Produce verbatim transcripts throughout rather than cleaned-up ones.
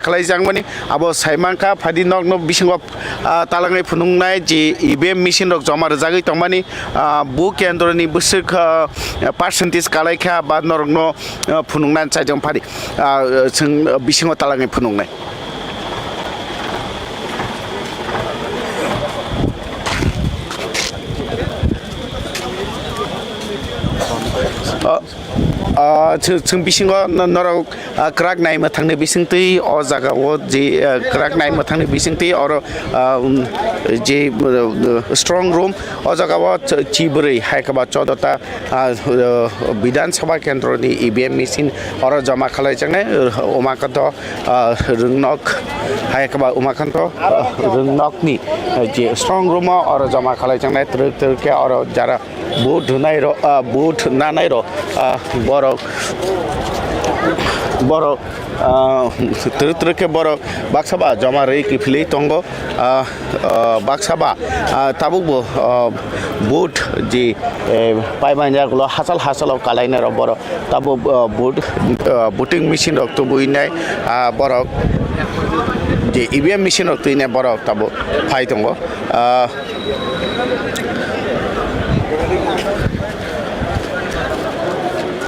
khlaijakmani abo saimankha, phaidi nokno bisingo, ah, talangwi phunuknai je E V M machine rok joma rwjagwi tongmani, ah, bo kendroni bwswk, ah, percentage kalaikha ba norokno, ah, phunuknani chaijak phadi, ah, chwng bisingo talangwi phunuknai. Ah, ah, chwng, chwng bisingo no-, norok, ah, kwrak nai mwthangni bisingtwi o jagao je, ah, kwrak nai mwthangni bisingtwi oro, ah, um, je, uh, strong room o jagao ch-, chibrwi hai khe ba chodota, ah, uh, Bidhan Sabha Kendroni E V M machine oro joma khalaijaknai, uh, Umakanto, ah, Rwngnok hai khe ba Umakanto, ah, Rwngnokni, ah, je strong room o oro joma khalaijaknai twrwk twrwk khe oro jara vote rwnairok, ah, vote nanairok, ah, borok, borok, ah, twrwk twrwk khe borok baksa ba joma rwi kiphilwi tongo, ah, ah, baksa ba, ah, tabukbo, ah, vote je, eh, paimanjak ulo hachal hachalo kalainairok borok tabuk, ah, vote, ah, voting machine rok tubui nai, ah, borok je E V M machine rok twi nai borok tabuk phai tongo. Ah,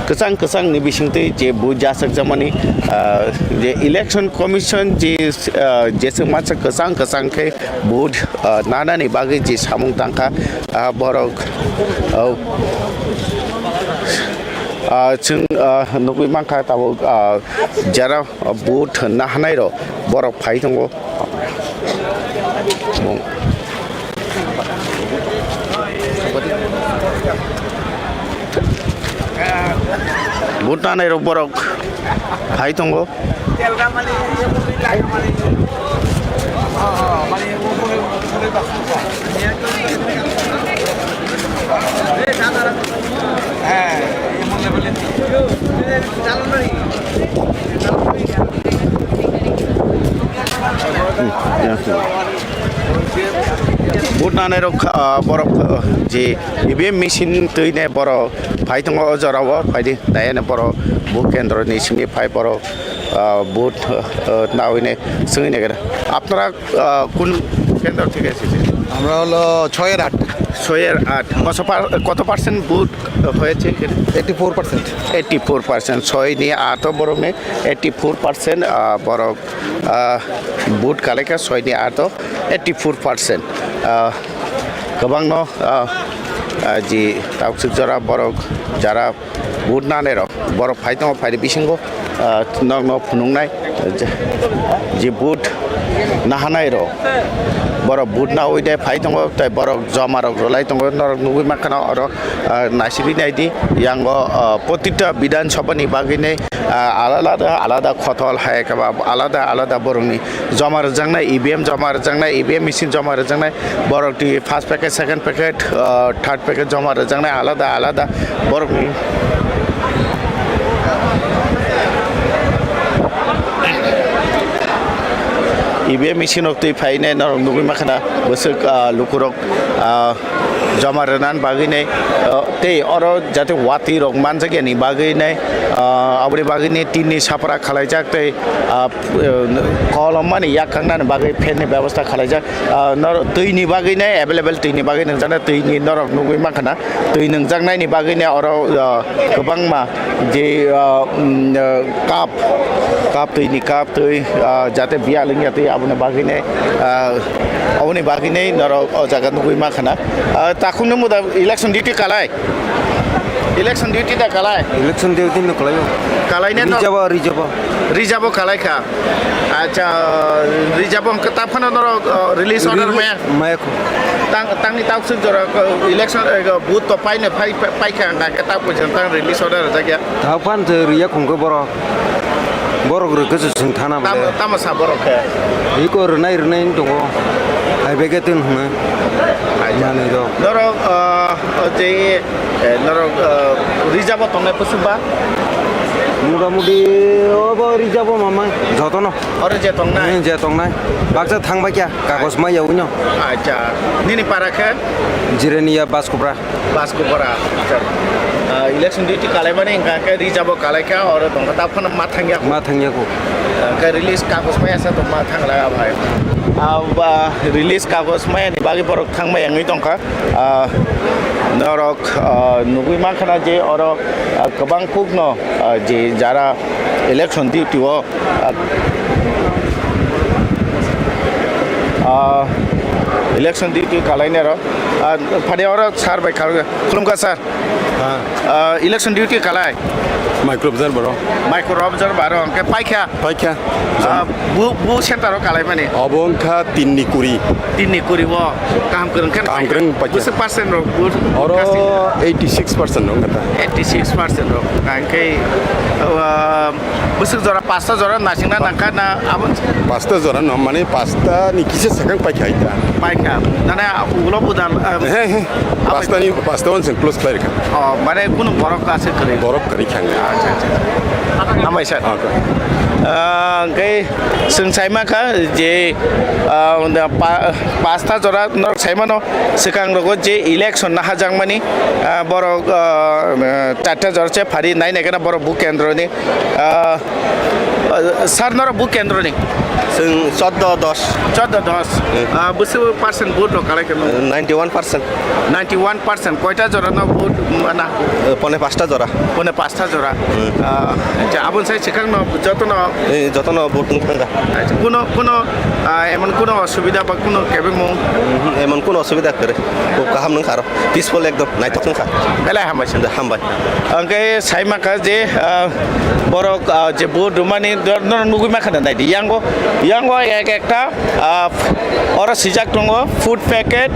Kwchang kwchang ni bisingtwi je vote jasakjakmani, ah, je election commission je, ah, jeswk masa kwchang kwchang khe vote, ah, nanani bagwi je samung tangkha, ah, borok, oh, ah, chwng, ah, nugwi mankha tabuk, ah, jara vote nahanai rok borok phai tongo. Vote nanai rok borok phai tongo. Vote nanai rok, ah, borok, ah, je E V M machine twi nai borok phai tongo o jora o, phaidi nai ani borok vote kendro ni simi phai borok, ah, vote, ah, nawi nai swngwi nai khe. Apnara, ah, kun kendro theke esese? আমরা হলো ছয়ের আট। ছয়ের আট। কত পার-, কত percent vote হয়েছে এখানে? Eighty four percent. Eighty four percent, ছয় ni ato borok ni eighty four percent, ah, borok, ah, vote kalaikha, ছয় ni ato eighty four percent. Ah, kwbangno, ah, ah, ji takswk jora borok jara vote nanai rok borok phai tongo, phaidi bisingo, ah, nokno phunuknai je, je vote nahanai rok borok vote nawi de phai tongo, tei borok joma rok rwlai tongo, norok nugwi mankha na oro. Ah, naisingwi naidi, yango, ah, protita Bidhan Sabha ni bagwinai, ah, alada alada khotol hai khe ba alada alada borokni joma rwjaknai, E V M joma rwjaknai, E V M machine joma rwjaknai, borok twi first packet, second packet, ah, third packet joma rwjaknai alada alada borokni. E V M machine rok twi phainai norok nugwi mankha na bwswk, ah, lukurok, ah, joma rwna bagwi nai, ah, tei oro jate watwi rok manjakya ni bagwi nai, ah, aboni bagwi nai tin ni sapra khwlaijak tei, ah, kolom mani yak kangnani bagwi fan ni bebosta khwlaijak. Ah, nor-, twi ni bagwi nai available twi ni bagwi nwngjak nai, twi ni norok nugwi mankha na twi nwngjak nai ni bagwi nai oro, ah, kwbangma je, ah, mm, ah, cup, cup twi ni cup twi, ah, jate biya lwngya twi aboni bagwi nai, ah, aboni bagwi nai norok o jaga nugwi mankha na. Ah, takhuk ni muda election duty kalai. Election duty da kalai? Election duty no kalai o. Kalai ne no? Rijabo, rijabo. Rijabo kalai kha. Acha, rijabo hwnkhe ta phano norok, uh, release order maya? Maya kho. Tang, tangni takswk jora, uh, election, uh, booth to paine phai, phai, phai kha hwnkha khe ta puisa tang release order rwjak ya? Ta phan je riya khungkhe borok. Borok rwkhe se chwng thana. Tamo, bole. Tamo sa borok khe? Iko rwnai rwnai wng tongo. Hai beke twn hwnwi. Acha. Manwi rok. Norok, uh, o je, eh, norok, uh, rijabo tongnai bwswk ba? Motamuti obo rijabo mamai jotono. Oro je tongnai? Hmm, je tongnai. Baksa thangbai kya, kagos maya wino. Acha. Nini para khe? Jirania Baskopra. Baskopra. Acha. Ah, election duty kalaimani hwnkha khe rijabo kalai kha, oro tongkha ta phano ma thangya. Ma thangya ko. Hwnkhe release kagoj maya sa tongma thangla bhai. Ah, ba, release kagoj maya ni bagwi borok thangma yangwi tongkha. Ah, norok, ah, nugwi mankha na je oro, ah, kwbang kukno, ah, je jara election duty o, ah, ah, election duty kalainai rok. Ah, phani oro sir bai kharokya. Khulumkha sir. Ah, election duty kalai? Micro observer o. Micro observer o, hwnkhe paikha? Paikha. Ah, bu, bu center o kalaimani? Obo wngkha tinni kuri. Tinni kuri o, kaham kwrwng khe? Kaham kwrwng paikha. Bwswk percent rok bu? Oro eighty six percent rok wngkha ta. Eighty six percent rok. Hwnkhe, ah, bwswk jora, pasta jora nasingna nangkha na abo? Pasta jora no, mane pasta ni kisa sakang paikha ita. Paikha. Nana ulo budal, ah, He, he. Pasta ni, pasta on sen close khlai rikha. Oh, mane kunu borok aswk kwrwi? Borok kwrwi kha. Acha, acha, acha. Hambai sir. Okay. Ah, hwnkhe chwng saima kha je, ah, pa-, pasta jora norok saimano swkang rogo je election nahajakmani, ah, borok, ah, charta jora se phari nai nai kheno borok bu kendroni, ah, Ah, sir, norok bu kendroni? Chwng chordo dos. Chordo dos. Hmm. Ah, bwswk percent vote rok kalai khe? Ninety one percent. Ninety one percent. Koita jora no vote mana? Eh, pone pasta jora. Pone pasta jora. Hmm. Ah, acha, aboni sai swkang no joto no? Eh, joto no vote wng thangkha. Acha, kuno, kuno, ah, emon kuno osubida ba kuno kebengmung? Mhm, emon kuno osubida kwrwi. Khub kaham wngkha aro. Peaceful ekdom, naithok wngkha. Belai hambai sir. Hambai. Hwnkhe sai mankha je, ah, borok, ah, je vote rwmani dor-, dor nugwi mankha na naidi. Yango, yango ek ekta, ah, oro swijak tongo, food packet,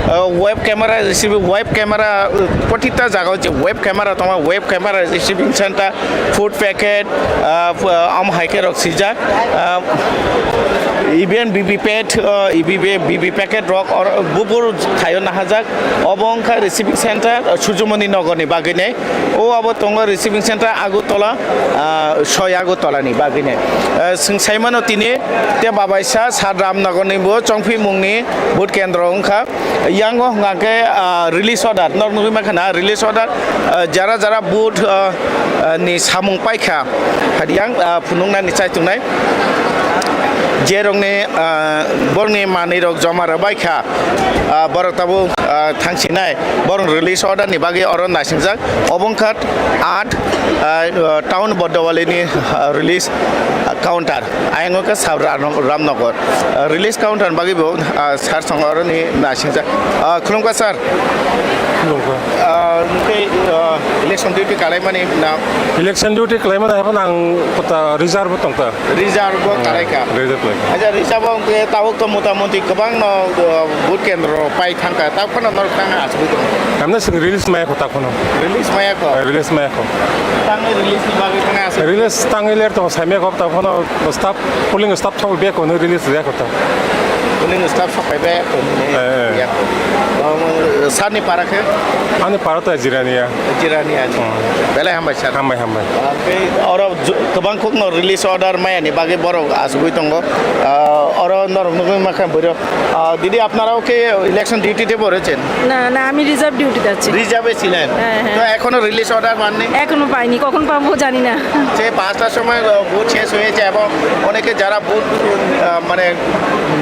ah, web camera receiving, web camera, uh, protita jagao je web camera tongo, web camera receiving center, food packet, ah, ph-, ah, omo hai khe rok swijak, ah, even B V P A T, ah, E V P, B V P packet rok oro bubur thaio nahajak. Obo wngkha receiving center, ah, Sujumoni Nogorni bagwinai. O abo tongo receiving center Agartala, ah, soi Agartalani bagwinai. Ah, chwng saimano tini te babaisa Sir Ramnagarni bo chongphimungni vote kendro wngkha. Yango hwnkha khe, ah, release order, nok nugwi mankha na release order, ah, jara jara vote, ah, ah, ni samung paikha. Hadi yang, ah, phunuknani chai tongnai. Jerokni, ah, borokni manwi rok joma rwbaikha, ah, borok tabuk, ah, thangsinai. Borok release order ni bagwi oro naisingjak. Obo wngkha at, ah, town Bordowali ni, ah, release, ah, counter. Ayang wngkha Sir Ram-, Ramnagar. Ah, release counter ni bagwi bo, ah, sir song oro ni naisingjak. Ah, khulumkha sir. Khulumkha. Ah, tei, ah, election duty kalaimani na? Election duty kalaimani haphano ang kota reserve tongkha. Reserve bo kalaikha. Reserve kalaikha. Acha, reserve bo hwnkhe tabuk to motamuti kwbangno, ah, vote kendro pai thangkha. Tabuk phano norok tang asugwi tongo. Hamna sing release maya kho tabuk phano. Release maya kho? Eh, release maya kho. Tangwi release ni bagwi thang asugwi. Release tangwi ler tongo, saimaya kho tabuk phano staff, polling staff thok bag kono release rwya kho ta. Polling staff sok bai bag kono ni. Eh, eh. Ya. Um, sir ni para khe? Ani para to Jirania. Jirania ni. Hmm. Belai hambai sir. Hambai, hambai. Ah, tei oro ju-, kwbang khokno release order maya ni bagwi borok asugwi tongo. Ah, oro norok nugwi mankha borok. Ah, দিদি, আপনারাও কি ইলেকশন ডিউটিতে পড়েছেন? না, না, আমি রিজার্ভ ডিউটিতে আছি। রিজার্ভে ছিলেন? হ্যাঁ, হ্যাঁ। তো এখনো রিলিজ অর্ডার পাননি? এখনো পাইনি, কখন পাবো জানি না। সে পাঁচটার সময়, আহ, ভোট শেষ হয়েছে এবং অনেকে যারা ভোট, আহ, মানে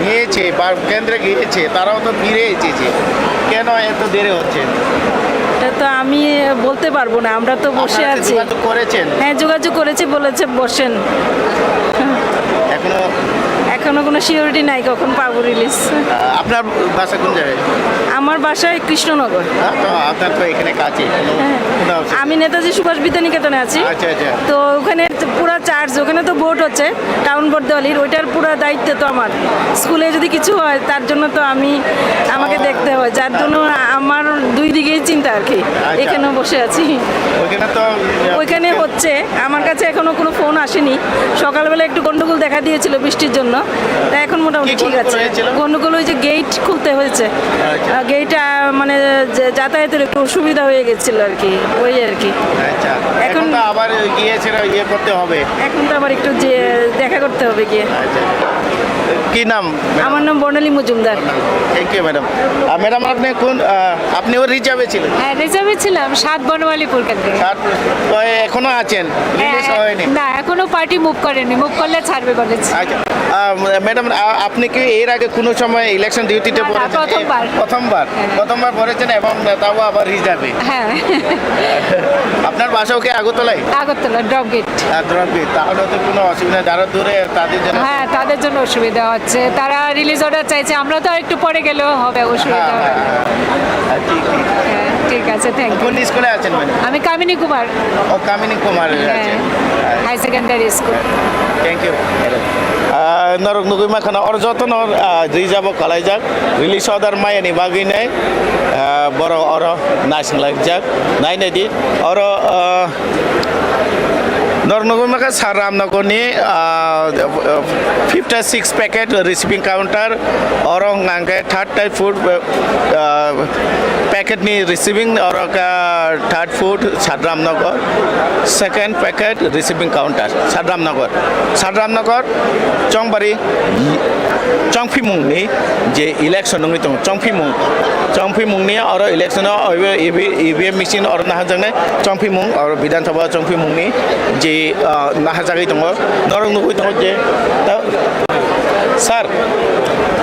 নিয়েছে বা কেন্দ্রে গিয়েছে, তারাও তো ফিরে এসেছে। কেন এত দেরি হচ্ছে? এটা তো আমি বলতে পারবো না, আমরা তো বসে আপনারা কি আছি। যোগাযোগ করেছেন? হ্যাঁ, যোগাযোগ করেছি, বলেছে বসেন। এখনো? এখনো কোনো সিওরিটি নাই কখন পাবো রিলিজ। আহ, আপনার বাসা কোন জায়গায়? আমার বাসা কৃষ্ণনগর। হ্যাঁ, তো আপনার তো এখানে কাছে, কোনো, হ্যাঁ। কোনো অসুবিধা? আমি নেতাজি সুভাষ বিদ্যানিকেতনে আছি। আচ্ছা, আচ্ছা। তো ওখানে তো পুরা চার্জ, ওখানে তো ভোট হচ্ছে টাউন বর্দোয়ালির, ওইটার পুরা দায়িত্ব তো আমার। স্কুলে যদি কিছু হয়, তার জন্য তো আমি, আমাকে ও। দেখতে হয়, যার জন্য আমার দুই দিকেই চিন্তা আর কি। আচ্ছা। এখানেও বসে আছি। ওইখানে তো, আহ, ওইখানে হচ্ছে, আমার কাছে এখনো কোনো ফোন আসেনি। সকালবেলা একটু গন্ডগোল দেখা দিয়েছিল বৃষ্টির জন্য, তা এখন মোটামুটি কি ঠিক গন্ডগোল আছে। হয়েছিল? গন্ডগোল ওই যে গেট খুলতে হয়েছে। আচ্ছা। আহ, গেট, আহ, মানে যে যাতায়াতের একটু অসুবিধা হয়ে গেছিল আর কি, ওই আর কি। আচ্ছা। এখন এখন তো আবার গিয়ে সেটা ইয়ে করতে হবে। এখন তো আবার একটু যে দেখা করতে হবে গিয়ে। আচ্ছা। কি নাম? আমার নাম Barnali Majumdar. Thank you madam. Ah, madam, আপনি কোন, আহ, আপনিও রিজার্ভে ছিলেন? হ্যাঁ, রিজার্ভে ছিলাম, সাত বনমালীপুর কেন্দ্রে। সাত, তো এখনো আছেন? রিলিজ হ্যাঁ, হয়নি? না, এখনো পার্টি মুভ করেনি, মুভ করলে ছাড়বে বলেছে। আচ্ছা, আহ, ম্যাডাম, আ-, আপনি কি এর আগে কোনো সময় ইলেকশন ডিউটিতে না, না, পড়েছেন? এই প্রথমবার। প্রথমবার? হ্যাঁ। প্রথমবার পড়েছেন এবং তাও আবার রিজার্ভে? হ্যাঁ। আপনার বাসাও কি আগরতলায়? Agartala, drop gate. আহ, ড্রপ গেট, তাহলে তো কোনো অসুবিধা নেই। যারা দূরে, তাদের জন্য হ্যাঁ, তাদের জন্য অসুবিধা হচ্ছে। তারা রিলিজ অর্ডার চাইছে, আমরা তো আর একটু পরে গেলেও হবে, অসুবিধা হ্যাঁ, হবে না। হ্যাঁ, হ্যাঁ, ঠিক, ঠিক। হ্যাঁ, ঠিক আছে, থ্যাংক ইউ। কোন স্কুলে আছেন, ম্যাডাম? আমি কামিনী কুমার। ও, কামিনী কুমার হ্যাঁ, আছেন। High secondary school. Thank you, madam. Uh, norok nugwi mankha na, oro jotono, ah, rijabo kalaijak, release order maya ni bagwi nai, ah, borok oro naising laijak, nai nai di, oro, ah, Norok nugwi mankha Sir Ramnagar ni, ah, fifty six packet receiving counter, oro hwnkha hwnkhe thirty food, ah, packet ni receiving, oro kha third food Sir Ramnagar, second packet receiving counter Sir Ramnagar, Sir Ramnagar, Chongbari, Chongphimung ni je election wngwi tongo, Chongphimung, Chongphimung ni oro election o E V M machine oro naharjaknai, Chongphimung, oro Bidhan Sabha Chongphimung ni je, ah, naharjagwi tongo, norok nugwi tongo je, ta-, sir,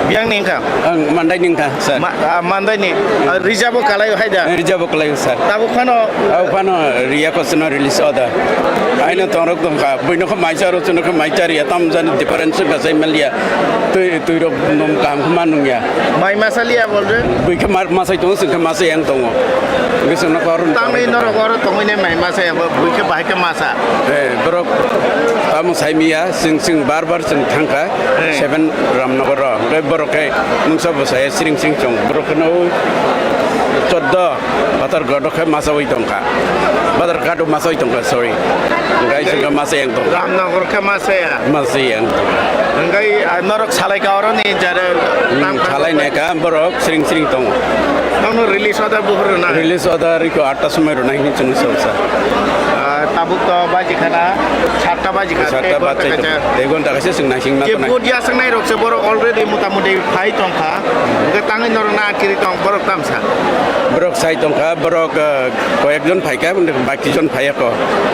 biyang ni wngkha? Ang Mandai ni wngkha, sir. Ma-, ah, Mandai ni, ah, rijabo kalai hai da? Rijabo kalai, sir. Tabuk phano? Tabuk phano riya kosono release order. Aino tongrok tongkha, buino khe maisa aro chuno khe maisa riya, tam jani difference wngkha sai manliya. Twi, twi rok nom kaham khe ma nungya. Mai masa liya bolde? Bui khe mar masai tongo, chwng khe masai yang tongo. Hwnkhe chwngno khe oro ni tangwi tongwi norok oro tongwi nai mai masa ya, bo bui khe bahai khe masa. Eh, borok tamo sai miya, chwng, chwng bar bar chwng thangkha, eh, seven Ramnagar ro. Hwnkhe borok khe mungsa bwsaya siring siring chwng. Borok kheno choddo. Badharghat o khe masawi tongkha. Badharghat o masawi tongkha, sorry. Hwnkhe chwngkhe masa yang tongkha. Ramnagar khe masa ya? Masa yang tongkha. Hwnkhe, ah, norok salaikha oroni jare. Hmm, tam kha salai naikha, borok sring sring tongo. Tamo release order buhur rwna? Release order iko atta somoi rwna hini chwng sal sa. Ah, tabuk to baji khana, satta baji kha, satta tei baji ghonta kha, kaisa. Tei ghonta kaisa chwng naising ma je tonai. Vote yasaknai rok se borok already mota moti phai tongkha. Hwnkhe tangwi norok na atkiri tong, borok tamsa. Borok sai tongkha, borok, ah, koyekjon phaikha, baki jon phaiya kho.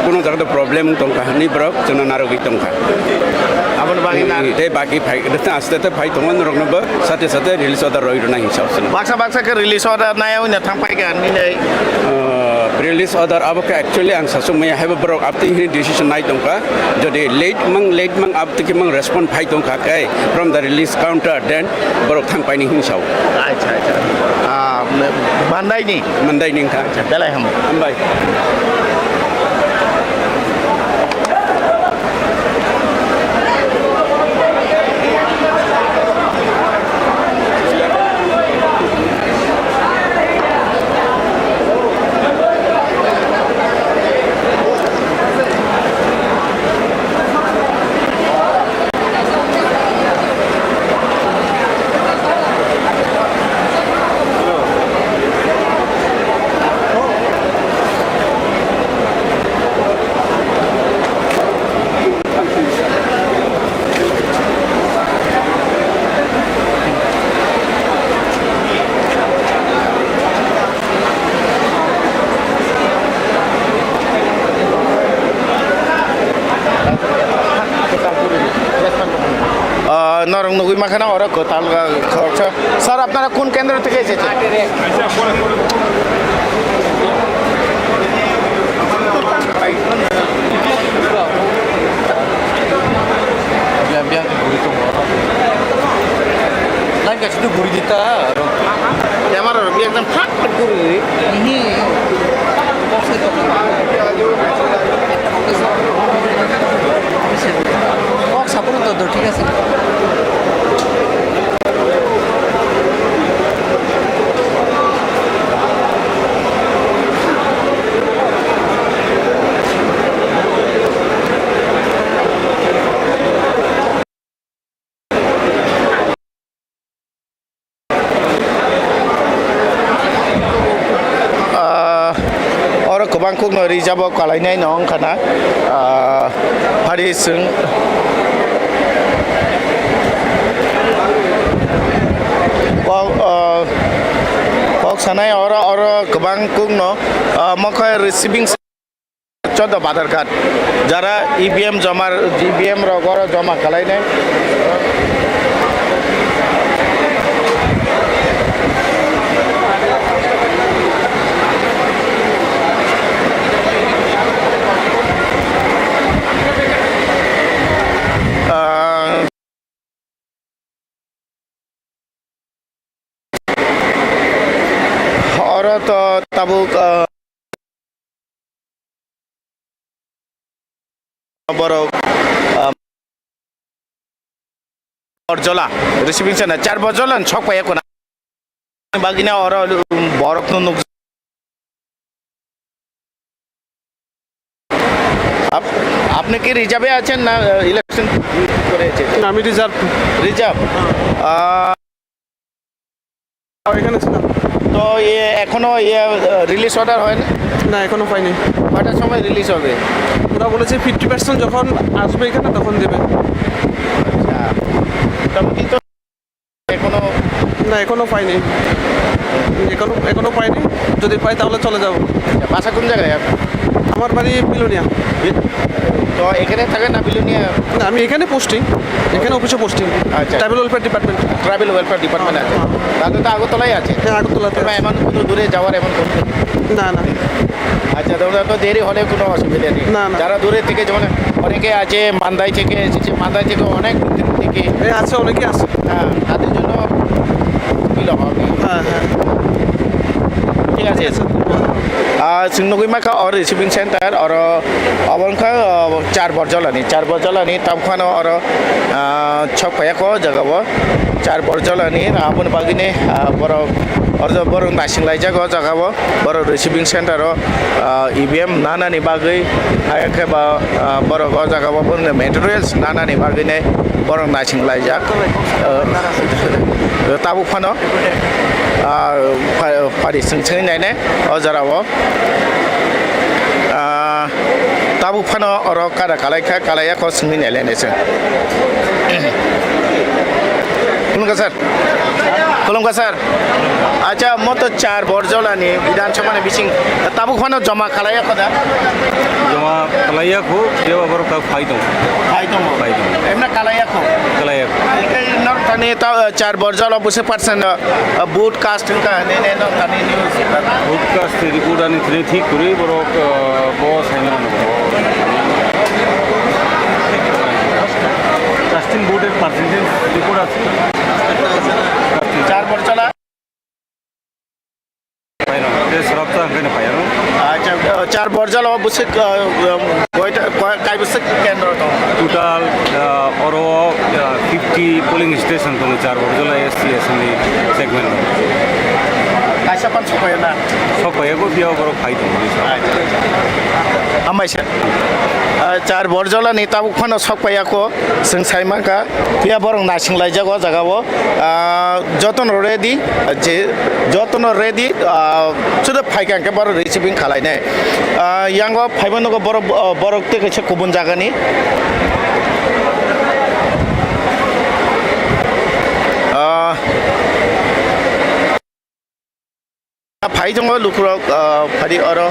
Kuno jaga to problem wng tongkha, hwnwi borok chwngno narwgwi tongkha. Aboni bagwi na- Hmm, tei baki phai, aste aste phai tongo, norokno bo sate sate release order rwi rwna hinwi sa sino. Baksa baksa khe release order nai wngya thang phaikha, nini? Ah, release order abo khe actually ang sasuk maya haibo borok abtwi hini decision nai tongkha. Jodi late mang, late mang, abtwi khe mang respond phai tongkha khe from the release counter, then borok thang paini hwnwi sao. Acha, acha. Ah, Mandai ni? Mandai ni wngkha. Acha, belai hambai. Hambai. Ah, norok nugwi mankha na oro kwtal, ah, khoroksa. Sir, apnara kun kendro theke eseche? Biang, biang, guri tongo. Lain kaisa tu guri dita. Camera rok ekdom thak thak guri. Kok sapor to, to, thik ase. Ah, oro kwbang kokno rijabo kalainai no wngkha na. Ah, hari chwng Nai oro, oro kwbang kukno, ah, mokhe receiving center, chodo Badharghat. Jara E V M joma, E V M rok oro joma kalainai. Ah, Oro to tabuk, ah, borok, ah, borjola, receiving center, char borjola ni sok paiya kuna. Bagina oro borok no nuk. Up-, আপনি কি রিজার্ভে আছেন না, আহ, ইলেকশন করে এসেছেন? না, আমি reserve. Reserve? হ্যাঁ। আহ, আর এখানে ছিলাম। তো ইয়ে এখনো ইয়ে, আহ, রিলিজ অর্ডার হয়নি? না, এখনো পাইনি। কটার সময় রিলিজ হবে? ওরা বলেছে ফিফটি পার্সেন্ট যখন আসবে এখানে তখন দেবে। আচ্ছা। মোটামুটি তো এখনো না, এখনো পাইনি। এখনো, এখনো পাইনি। যদি পাই তাহলে চলে যাব। আচ্ছা, বাসা কোন জায়গায় আপনার? আমার বাড়ি বিলোনিয়া। বি-, তো এখানে থাকেন না বিলোনিয়া? না, আমি এখানে পোস্টিং, এখানে অফিসে পোস্টিং। আচ্ছা। Tribal welfare department. Tribal welfare department আছে। হ্যাঁ। তাহলে তো আগরতলায় আছে। হ্যাঁ, আগরতলাতে এবার আছে। এমন কোনো দূরে যাওয়ার এমন কোনো না, না। আচ্ছা, তাহলে তো দেরি হলে কোনো অসুবিধা নেই। না, না। যারা দূরে থেকে, যেমন অনেকে আছে মান্দাই থেকে এসেছে, মান্দাই থেকে অনেক দূর থেকে। এ, আছে, অনেকে আছে। হ্যাঁ, তাদের জন্য সুবিধা হবে। হ্যাঁ, হ্যাঁ। ঠিক আছে। ঠিক আছে। Ah, chwng nugwi mankha o receiving center, oro obo wngkha, ah, char borjolani, char borjolani, tam phano oro, ah, sok phaiyakho o jaga o char borjolani, aboni bagwini, ah, borok, oro borok naising laijak o jaga o. Borok receiving center o, ah, E V M nanani bagwi, hai khe ba, ah, borok o jaga o borokni materials nanani bagwi nai borok naising laijak. Ah, tabuk phano, ah, pha-, phari swng swngwi nainai o jora o. Ah, tabuk phano oro kada kalai kha, kalai ya kho swngwi nai lai nai se. Khulumkha sir. Khulumkha sir. Acha, mo to char borjolani Bidhan Sabha ni bising tabuk phano joma khalaiya khoda? Joma khalaiya kho, je abar ka phai tong. Phai tong. Phai tong. Emna khalaiya kho. Khalaiya kho. Nor tani ta char borjola buse percent, uh, vote cast ka ne ne nor tani news. Vote cast report ani thik kuri borok, uh, bo saimano. Casting vote er percentage report ase. Char borjola. Paino, te sorok ta hwnkhe no paiyano. Acha, uh, char borjola o bwswk, uh, um, koita, koi-, kai bwswk kendro tong? Total, uh, oro, uh, fifty polling station tongo char borjola S C assembly segment. Kaisa pan sokpaiya na? Sokpaiya go biya borok phai tongo. Hambai sir. Ah, char borjola ni tabuk phano sokpaiya ko, chwng sai mankha. Phiya borok naising laijak o jaga o. Ah, jotono ready, je jotono ready, ah, suda phaikha hwnkhe borok receiving khalai nai. Ah, yango phaiba nugo borok, ah, borok tei kaisa kubun jaga ni. Ah, Phai tongo lukurok, ah, phari oro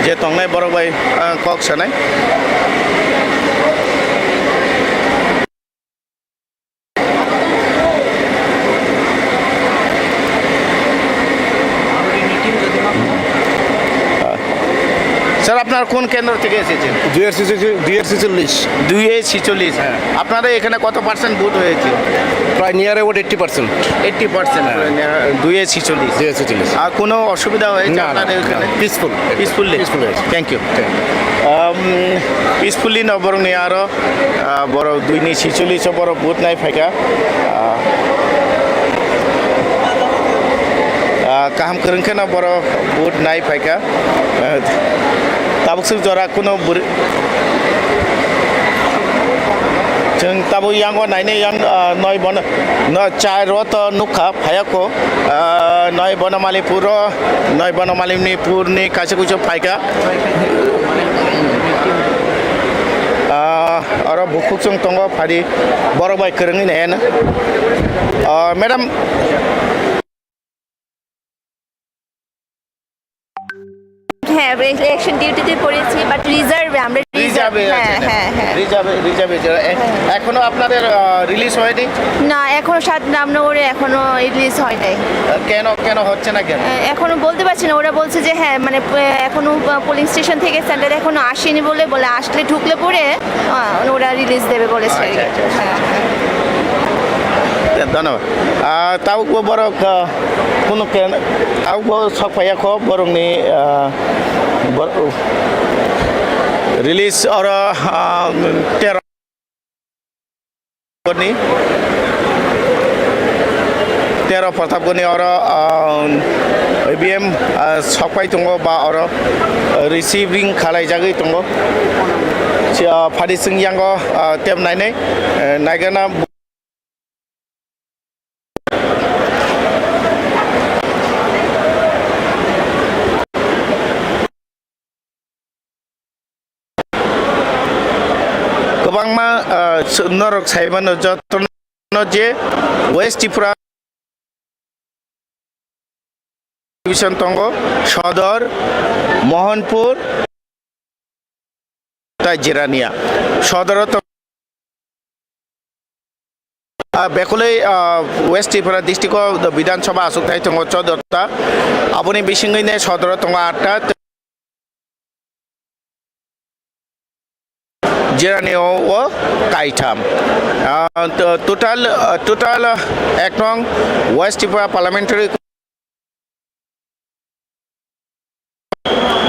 je tongnai borok bai, ah, kok sanai. Sir, আপনারা কোন কেন্দ্র থেকে এসেছেন? দুই এ ছেচল্লিশ। দুই এ ছেচল্লিশ। হ্যাঁ। আপনাদের এখানে কত পার্সেন্ট ভোট হয়েছে? প্রায় near about eighty percent. Eighty percent. হ্যাঁ। দুই এ ছেচল্লিশ। দুই এ ছেচল্লিশ। আর কোনো অসুবিধা হয়েছে না, না, আপনাদের এখানে? না, পিসফুল। পিসফুল। পিসফুল হয়েছে। Thank you. Thank you. Um, peacefully no borok ni aro, ah, borok dui ni ছেচল্লিশ o borok vote nai phaikha. Ah, ah, kaham kwrwng khe no borok vote nai phaikha. Ah, tabuk swk jora kuno bwrwi, chwng tabuk yango nainai yang, ah, noi bono, no chai ro to nukha phaiya ko, ah, noi bono Malipuro, noi bono Malipuro ni kaisa kuisa phaikha. Ah, oro bukhuk chwng tongo phari borok bai kwrwngwi naiyano. Ah, madam. হ্যাঁ, ইলেকশন ডিউটিতে পড়েছি, বাট রিজার্ভে আমরা। রিজার্ভে রিজার্ভে আছে হ্যাঁ, না? হ্যাঁ, হ্যাঁ। রিজার্ভে, রিজার্ভে আছে। এ-, হ্যাঁ। এখনো আপনাদের, আহ, রিলিজ হয়নি? না, এখনো সাত রামনগরে এখনো রিলিজ হয় নাই। আহ, কেন, কেন হচ্ছে না কেন? এ, এখনো বলতে পারছি না। ওরা বলছে যে হ্যাঁ, মানে, এ, এখনো, আহ, পোলিং স্টেশন থেকে সেন্টার এখনো আসেনি বলে, বলে আসলে ঢুকলে পরে, আহ, ওরা রিলিজ দেবে বলেছে আর কি। আচ্ছা, আচ্ছা, আচ্ছা। হ্যাঁ, হ্যাঁ। ধন্যবাদ। আহ, tei borok, ah, kunu ke-, tei bo sok phaiya kho borokni, ah, bor-, release oro, ah, tero ni, tero Pratapgarh ni oro, ah, E V M, ah, sok phai tongo ba oro receiving khalai jagwi tongo. Si, ah, phari chwng yango, ah, tep nainai, eh, naigana. Kwbangma, ah, norok sai mano jotono je West Tripura division tongo, Sodor, Mohanpur, tai Jirania. Sodoro to, ah, bekulwi, ah, West Tripura district o Bidhan Sabha aswk thai tongo choddo ta. Aboni bisingwi ne Sodoro tongo aat ta. Jirania o kaitham. Ah, to-, total, ah, total, ah, ek nong West Tripura Parliamentary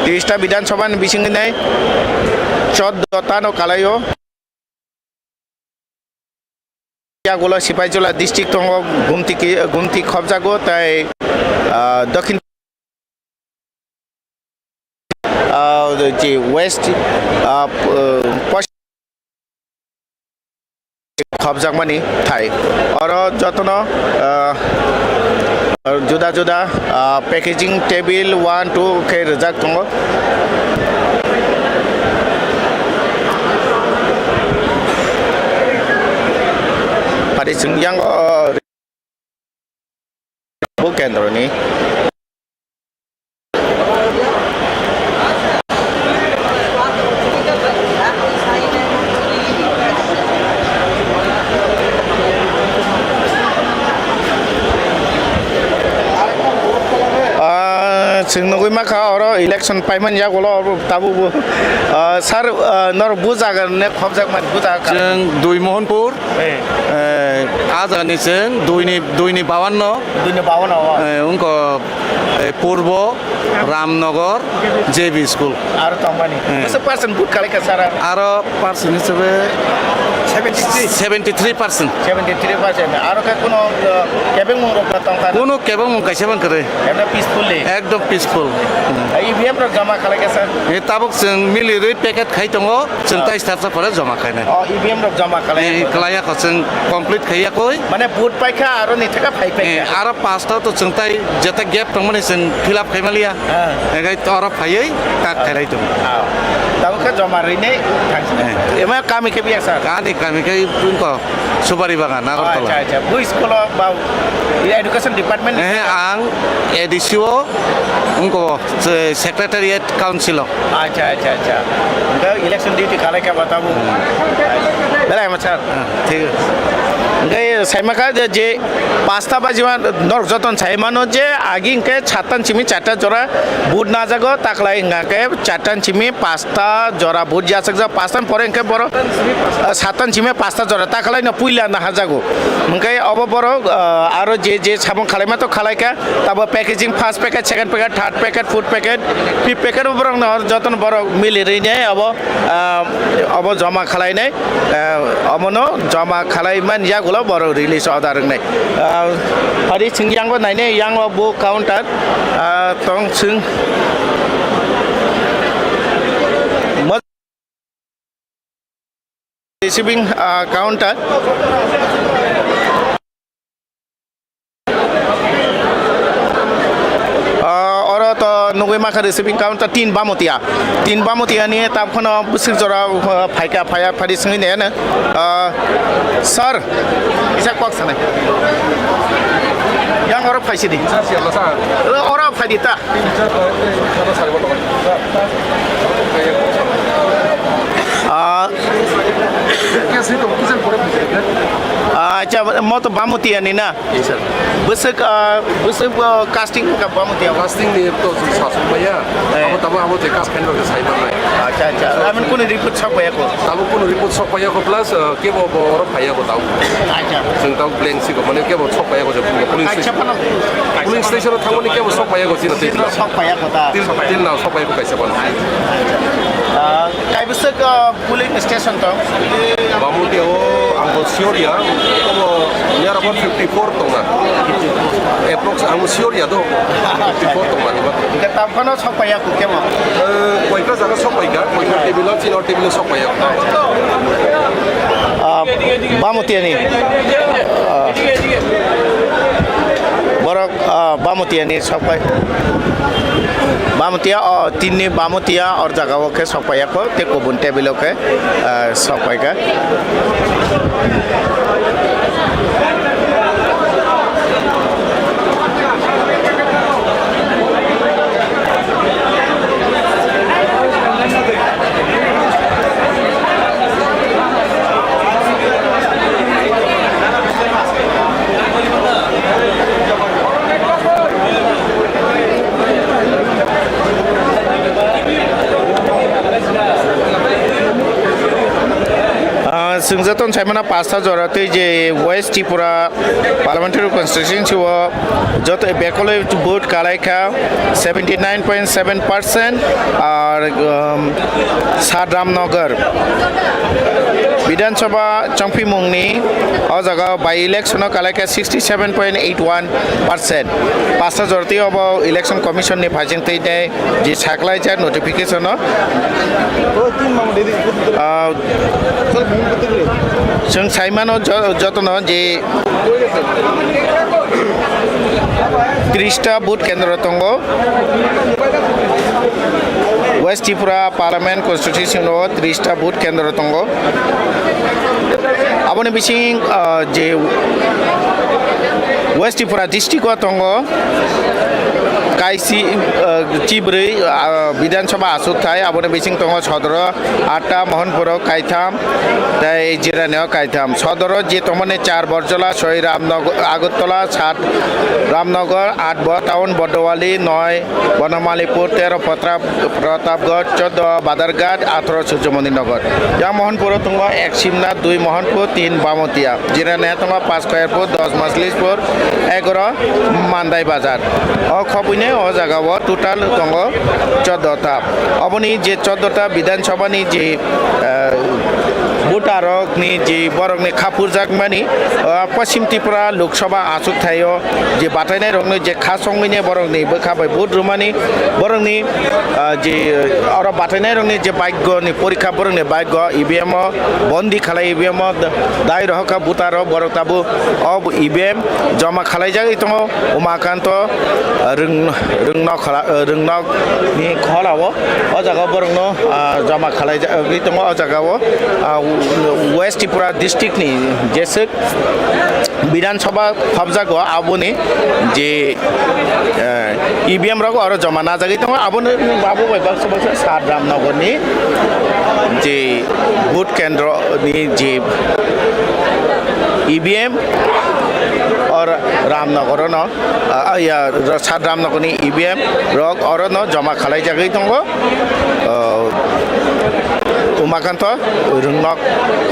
Tris ta Bidhan Sabha ni bisingni nai choddo ta no kalai o. Yagulo Sipaijala district tongo, Gumti ki, Gumti khobjago tai, ah, Dokhin, ah, je West, ah, p-, Khobjakmani thai. Oro jotono, ah, juda juda, ah, packaging table one, two khe rijak tongo. Phari chwng yang, ah, bo kendroni. Ah, chwng nugwi mankha oro election paimani yagulo oro tabukbo. Ah, sir, ah, norok bujago ne khobjakmani bujago? Chwng Dui Mohanpur. Eh. Eh, ah jagani chwng duini, duini bawanno. Duini bawanno, oh. Eh, wngkha, eh, Purbo, Ramnagar, J B School. Aro tongmani. Eh. Bwswk percent vote kalaikha sir? Aro percent hisabe seventy three. Seventy three percent. Seventy three percent. Aro khe kuno, uh, kebengmung rok tongkha? Kuno kebengmung kaisa bang kwrwi. Ekdom peacefully. Ekdom peaceful. E V M rok joma kalaikha sir? Eh, tabuk chwng milirwi packet khai tongo. Chwng Ah. tai starsa pore joma khainai. Oh, E V M rok joma khalai. Eh, khalaiya kho, chwng complete khaiya koi. Mane vote paikha aro ni thaka phai Eh, paikha. Aro pasta to chwng tai jeta gap tongmani chwng fill up khaimaliya. Ah. Egai to aro phaiwi kak Ah. khailai tongo. Ah. Tabuk khe joma rwinai thangsi. Eh. Ema kami khe biya sir? Ani kami khe wngkha Subari Bagan, Oh, Agartala. Acha, acha. Bui school o ba education department? Eh, ang A D C o wngkha, se-, secretariat Council o. Acha, acha, acha. Hwnkhe election duty khalai kha ba tabuk. Belai ma sir. Ah, thik. Hwnkhe saima kha je, je pasta baji ma norok joton sai mano je agi hwnkhe sattan simi charta jora vote najago, taklai hwnkhe chartan simi pasta jora vote yachakjak, pastan pore hwnkhe borok, ah, sattan simi pasta jora taklai no puila naharjago. Hwnkhe obo borok, ah, aro je, je samung khalaima to khalaikha, tabo packaging, first packet, second packet, third packet, fourth packet, fifth packet, borok no jotono borok mili rwinai abo, ah, abo joma khalainai, ah, omono joma khalaimani yagulo borok release order wngnai. Ah, hari chwng yango nainai, yango bo counter, ah, tong chwng. Receiving, ah, counter. Ah, oro to nugwi mankha receiving counter tin bamotia. Tin bamotia ni tam kheno bwswk jora, ah, phaikha, phaiya, phari swngwi naiya no. Ah, sir, kisa kok sanai. Yang oro Phaisidi. Oro phaidi ta. Ah. Acha, mo to Bamutiani na. Bwswk, ah, bwswk, ah, casting ka Bamutiani. Casting ni to sasuk maya. Abo tabo abo je cast khaina sai manai. Acha, acha. Amin kunu report sok paya ko. Tabo kunu report sok paya ko plus, ah, kebo bo oro phaiya ko tau. Acha. Chwng tau blank si ko mane kebo sok paya ko je polling station. Polling station o thangmani kebo sok paya ko sina tei. Sok paya ko ta. Til, til na sok paya ko kaisa ban. Ah, kai bwswk, ah, polling station to. Bamutiao ang bo sure ya. Abo near about fifty four tong na. Approx ang bo sure ya do. Fifty four tong na. Hingke tam phano sok paya ko kebo. Eh, koika jaga sok paika, koika table o, chini table o sok paya. Ah, Bamutiani. Ah, borok, ah, Bamutiani sok pai. Bamutia, oh, tini Bamutia or jaga o khe sok paya ko, te kubun table o khe, ah, sok paika. Ah, chwng joto saimano pasta jora twi je West Tripura Parliamentary Constituency o joto bekolwi vote kalai kha seventy nine point seven percent, ar, um, Sat Ramnagar Bidhan Sabha chongphimungni o jaga by election o kalai kha sixty seven point eight one percent. Pasta jorti obo Election Commission ni phaising twi tei je saklaijak notification o. Ah, chwng saimano jo-, jotono je tris ta vote kendro tongo. West Tripura Parliament Constituency o tris ta vote kendro tongo. Aboni bising, ah, je West Tripura district o tongo kaisi, ah, chibrwi, ah, Bidhan Sabha aswk thai, aboni bising tongo Sodoro atta, Mohanpuro kaitham, tei Jirani o kaitham. Sodoro je tongmani char Borjola, soi Ramnog-, Agartala, sat Ramnagar, at bo town Bodowali, noi Bonomalipur, tero Patra-, Pratapgarh, choddo Badarghat, atharo Surjomoni Nagar. Yang Mohanpuro tongo ek Simna, dui Mohanpur, tin Bamotia. Jirani tongo pas Khairpur, dos Maslishpur, egaro Mandai Bazar. O khobwini o jaga o total tongo choddo ta. Oboni je choddo ta Bidhan Sabha ni je, eh, voter rok ni je borok ni khapurjak mani, ah, Paschim Tripura Lok Sabha achuk thaio je batainai rok ni je khasongwini borok ni bwkha bai vote rwmani, borok ni, ah, je, ah, oro batainai rok ni je bhagyo ni porikha, borok ni bhagyo E V M o bondi khalai, E V M o dai rohorkha voter rok, borok tabuk o E V M joma khalaijagwi tongo. Umakanto, ah, Rwng-, Rwngnok khala-, ah, Rwngnok ni kholao o jaga borokno, ah, joma khalaijagwi tongo o jaga o, ah, West Tripura district ni jeswk Bidhan Sabha phobjago, aboni je, eh, E V M rok oro joma najagwi tongo, abono abo bai baksa baksa Sat Ramnagar ni je vote kendro ni je E V M or Ramnagar no, ah, ya, Sat Ramnagar ni E V M rok oro no joma khalaijagwi tongo. Ah, Umakanto Rwngnok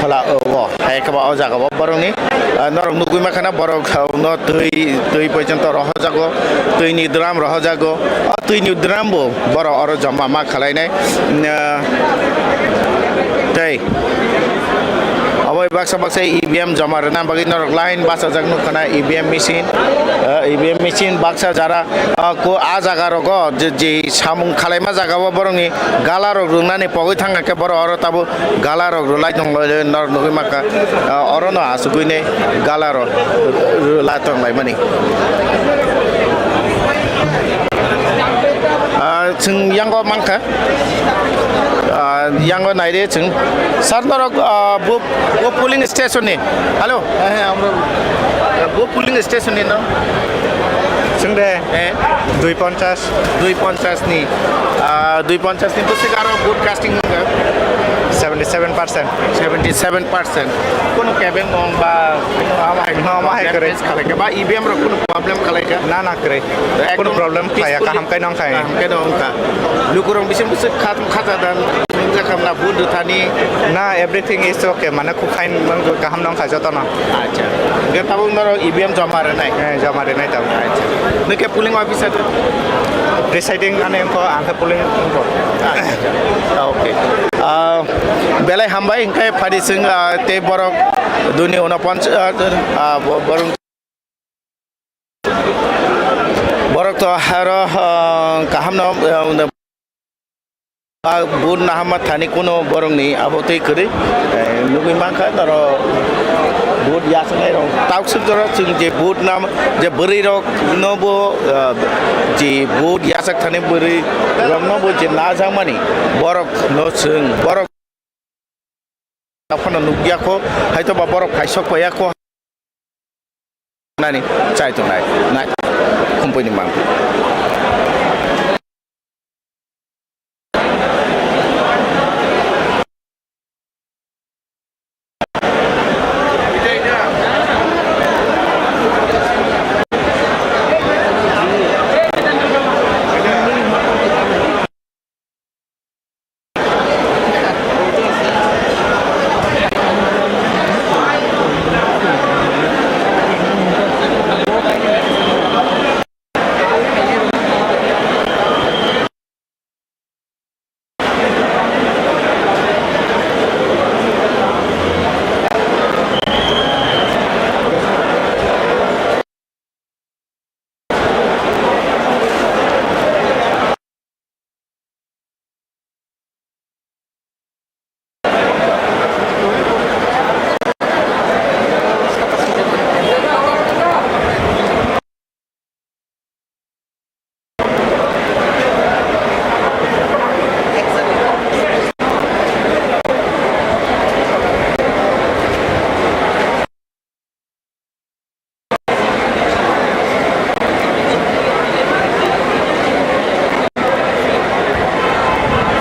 khola, ah, o. Hai khe ba o jaga o borokni, ah, norok nugwi mankha na borok, ah, no twi, twi poichonto rohojago, twini drum rohojago, o twini drum bo borok oro joma ma khalainai. Ah, tei obo baksa baksa E V M joma rwna bagwi norok line bachajak nukha na E V M machine, ah, E V M machine baksa jara, ah, ko, ah, jaga rogo je, je samung khalaima jaga o borokni gala rok rwnani pogwi thangkha khe borok oro tabuk gala rok rwlai tong norok nugwi mankha, ah, oro no asugwi ne gala rok rwla tong laimani. Ah, chwng yango mankha, ah, yango naide chwng sir norok, ah, bo, bo polling station ni. Hello. Heh, heh, amra bo polling station ni no. Chwng de. Eh? Dui ponchas. Dui ponchas ni. Ah, dui ponchas ni bwswk aro vote casting wngkha? Seventy seven percent. Seventy seven percent. Kunu kebeng mong ba kunu ama hai No, ama hai problem kwrwi. Face khalai kha ba E V M rok kunu problem khalai kha? Na, na, kwrwi. Ekdom Kunu problem khlaiya, peacefully kaham khe nong khai. Kaham khe nong kha. Lukurok bising bwswk kha, khaja dan, wngkha na vote rwthani? Na, everything is okay, mane khub fine, nang kaham nong kha jotono. Acha. Hingke tabuk norok E V M joma rwnai? Eh, joma rwnai tabuk. Acha. Nokhe polling officer? Presiding ani wngkho, ang khe polling wngkho. Acha, acha. Okay. Ah, belai hambai, hingke phadi chwng, ah, tei borok duni unoponch-, ah, ah, bo-, borok, borok to haro, ah, kaham no, ah, Ah, vote naharma thani kunu borokni abo twi kwrwi, eh, nugwi mankha norok vote yachaknai rok. Taksuk jora chwng je vote nam, je bwrwi rok no bo, ah, je vote yachak thani bwrwi rok no bo je najakmani borok no chwng borok Aphano nukya kho, haito ba borok phaisok paiya kho. Nani chai tongnai, nai khumpui ni mang.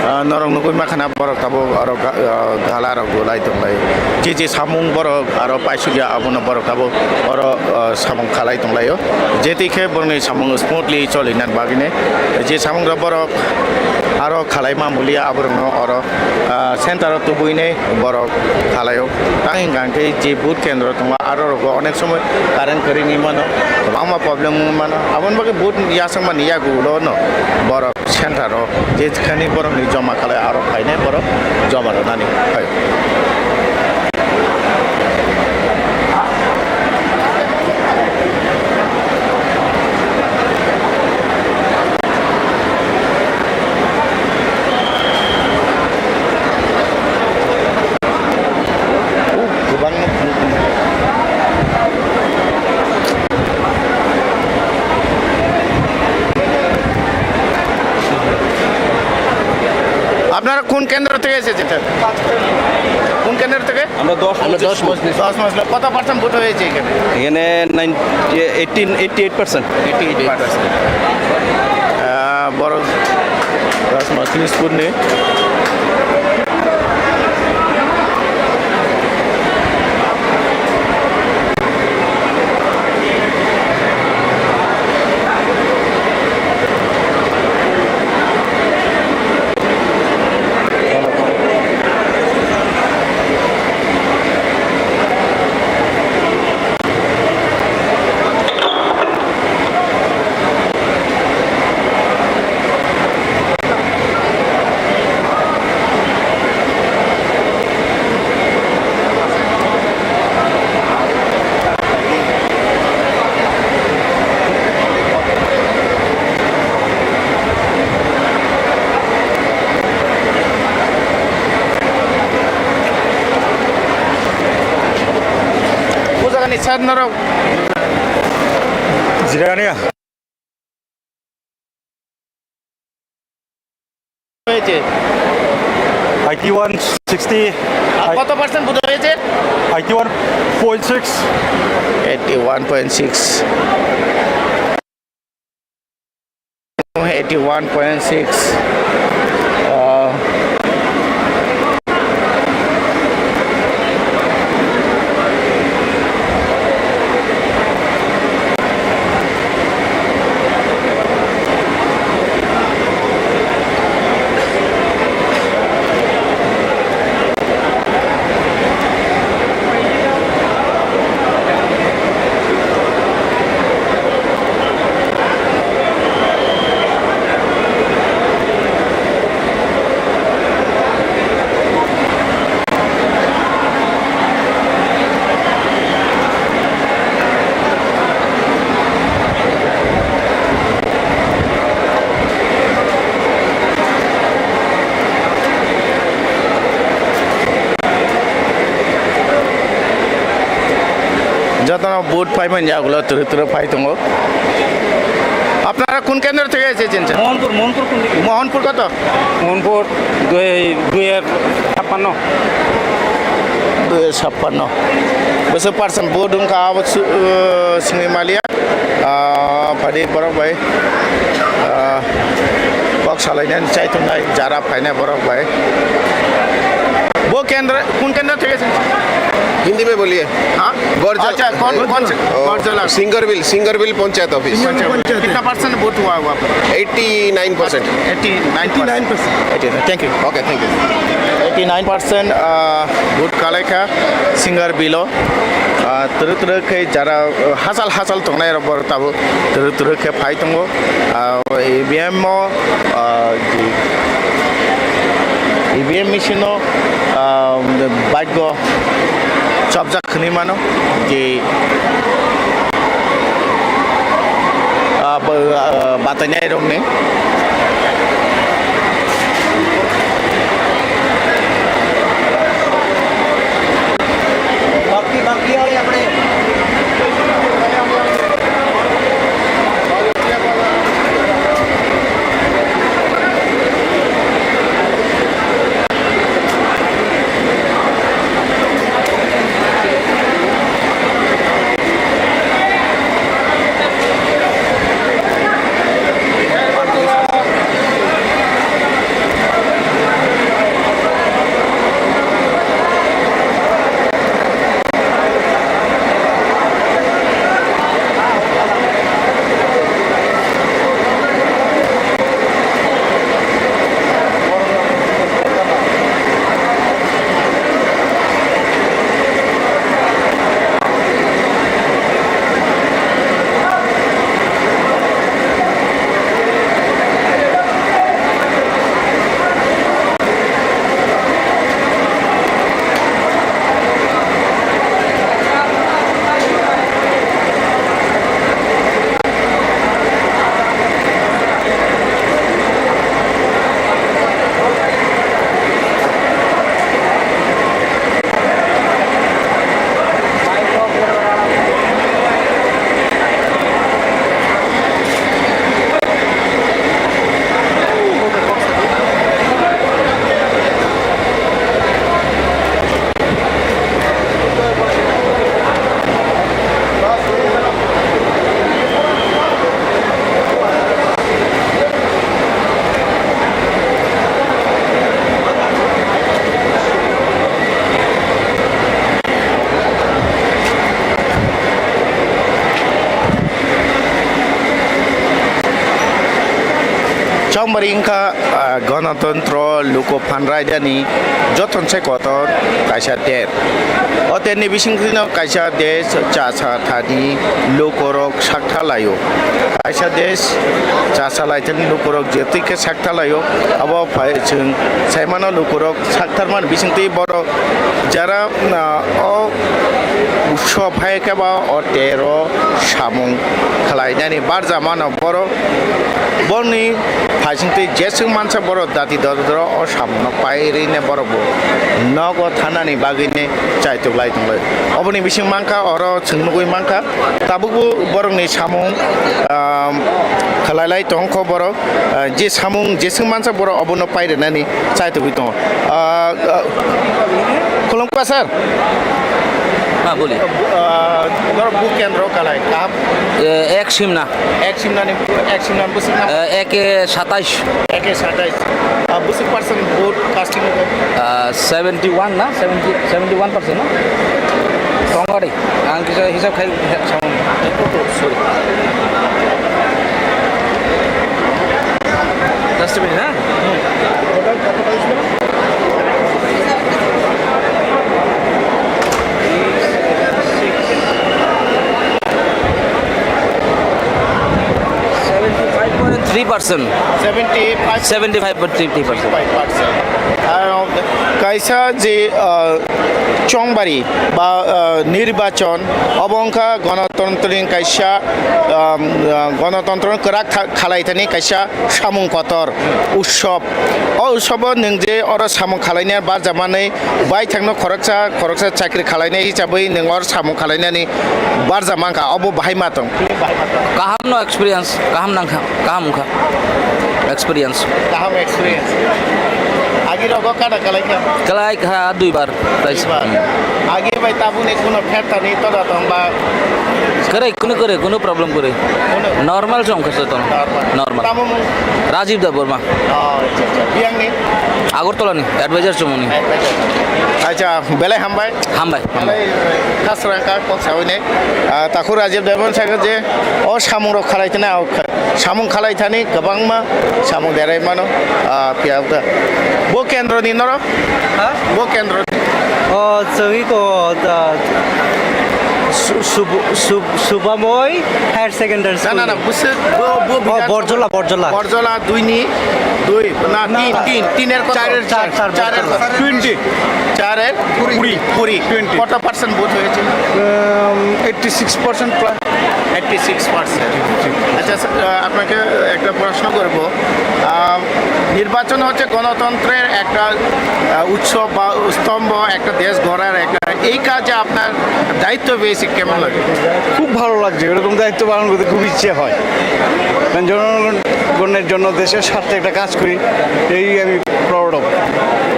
Ah, norok nugwi mankha na borok tabuk oro ga-, ah, gala rok bo lai tonglai. Je je samung borok aro paisukya abono borok tabuk oro, ah, samung khalai tonglaio. Jetwi khe borokni samung smoothly cholinani bagwini je samung rok borok aro khalai ma mulia aborokno oro, ah, center o tubuinai borok khalaio. Tang hwnka hwnkhe je vote kendro tongo, aro rogo onek somoi current kwrwini mano, kwbangma problem wngwi mano. Aboni bagwi vote yachakmani yagulo no borok center o jekhani borokni joma khalai, aro phainai borok joma rwnani phai. আপনারা কোন কেন্দ্র থেকে এসেছেন, স্যার? কোন কেন্দ্র থেকে? আমরা দশ আমরা দশ মজলিস। দশ মজলিস। কত পার্সেন্ট ভোট হয়েছে এখানে? এখানে ninety, eighteen, eighty eight percent. Eighty eight percent. আহ, বড় দশ মজলিস পূর্ণে। O jagani sir norok. Jirania. হয়েছে? Eighty one sixty. আর কত পার্সেন্ট ভোট হয়েছে? Eighty one point six. Eighty one point six. eighty-one point six. Uh, Jotono vote paimani yagulo twrwk twrwk phai tongo. আপনারা কোন কেন্দ্র থেকে এসেছেন, স্যার? মোহনপুর, মোহনপুর কোন দিকে? মোহনপুর কত? মোহনপুর দুই, দুই হাজার ছাপ্পান্ন। Dui sappanno. Bwswk percent vote wngkha abo su-, uh, swngwi maliya. Ah, phadi borok bai, ah, kok salainani chaitongnai jara phainai borok bai. Bo kendra, kun kendra theke ase? Hindi mein boliye. Ha? Gorjal. Acha, kon, kon se? Oh, Gorjal. Singarbil, Singarbil Panchayat Office. Singarbil Panchayat. Kitna percent vote hua hua? Eighty nine percent. Eighty nine percent. Eighty nine percent. Eighty nine, thank you. Okay, thank you. Eighty nine percent, ah, vote kalaikha Singarbilo. Ah, twrwk twrwk khe jara, ah, hachal hachal tongnai rok borok tabuk twrwk twrwk khe phai tongo. Ah, E V M o, ah, E V M machine o, ah, bike o chopjak hwnwi mano je, ah, bo, ah, batainai rokni. Chongmari wngkha, ah, Ganatantro luku phanraidani jothon se kotor kaisa ter. O terni bisingtwino kaisa desh chasa thani lukurok sakthalaio. Kaisa desh chasa laithani lukurok jetwi khe sakthalaio, abo phai chwng saimano lukurok saktharmani bisingtwi borok jara, ah, o utsob hai khe ba o tero samung khlainani barjamano borok. Borokni phaisingtwi jeswk mansa borok dati dodoro o samungno pairwino borok bo nogo thanani bagwino chaitok lai tonglai. Oboni bising mankha, oro chwng nugwi mankha, tabukbo borokni samung, ah, khlai lai tongkho borok, ah, je samung jeswk mansa borok obono pairwnani chaitogwi tongo. Ah, ah, khulumkha sir. হ্যাঁ, বলি। আহ, ধরো ভোট কেন্দ্র কালাই, কাপ? এ, এক সিমনা। এক সিমনা নি, এক সিমনা বুসিক না? এ, একে সাতাইশ। একে সাতাইশ। আহ, বুসিক পার্সেন্ট ভোট কাস্টিং হবে? আহ, seventy one না? Seventy, seventy one percent না? কম করে। আমি কিছু হিসাব খাই, হ্যাঁ, সামান্য। কত? Sorry। Just a minute, হ্যাঁ? Seventy five point three percent. Seventy five. Seventy five point three percent. আর কাইসা যে, আহ, চংবারি বা, আহ, নির্বাচন, অবংকা গণতন্ত্রীয় কাইসা, আহ, গণতন্ত্র করাক থা-, খালাইতানি কাইসা samung kotor, utsob. O utsobo nwng je oro samung khalainai barjamani baithangno khoroksa, khoroksa chakri khalainai hisabwi nwng oro samung khalainani barjak mankha, obo bahai ma tong? Kaham no experience, kaham nangkha, kaham wngkha experience. Kaham experience. Agi rogo kada kalaikha? Kalaikha duibar. Duibar. Agi bai tabuni kuno phertani toda tong ba? Kwrwi, kunu kwrwi, kunu problem kwrwi. Kunu? Normal se wngkha se tong. Normal. Normal. Tamo mung? Rajiv Debbarma. Oh, acha, acha. Biyang ni? Agartala ni, advisor chumuni. Advisor. Acha, belai hambai. Hambai, hambai. Belai, eh, khasra ka kok sawi ne. Ah, takhuk Rajiv Debbarma sakha je, o samung rok khalai tene, o kha-, samung khalai thani kwbangma samung derai mano, ah, phiya wngkha. Bo kendro ni norok? Ha? Bo kendro ni? O, chwngwi ko, da, Su-, Sub-, Sub-, Subamoi Higher Secondary School. Na, na, na, bwswk, bo, bo, O, Bidhan Borjola, Borjola. Borjola dui ni, dui, na, Na, tin, na. Tin, tin er kota? Char er, Char, char, char er Borjola. Kota? Twenty. Char er? Kuri. Kuri. Kuri. Twenty. Kota percent vote হয়েছে? Um, eighty six percent plus. Eighty six percent. আচ্ছা, স্যার, আহ, আপনাকে একটা প্রশ্ন করব। আহ, নির্বাচন হচ্ছে গণতন্ত্রের একটা, আহ, উৎসব বা স্তম্ভ, একটা দেশ গড়ার একটা। এই কাজে আপনার দায়িত্ব পেয়েছি, কেমন লাগে? খুব ভালো লাগছে, এরকম দায়িত্ব পালন করতে খুব ইচ্ছে হয়, কারণ জনগণের জন্য দেশের স্বার্থে একটা কাজ করি, এই আমি proud of.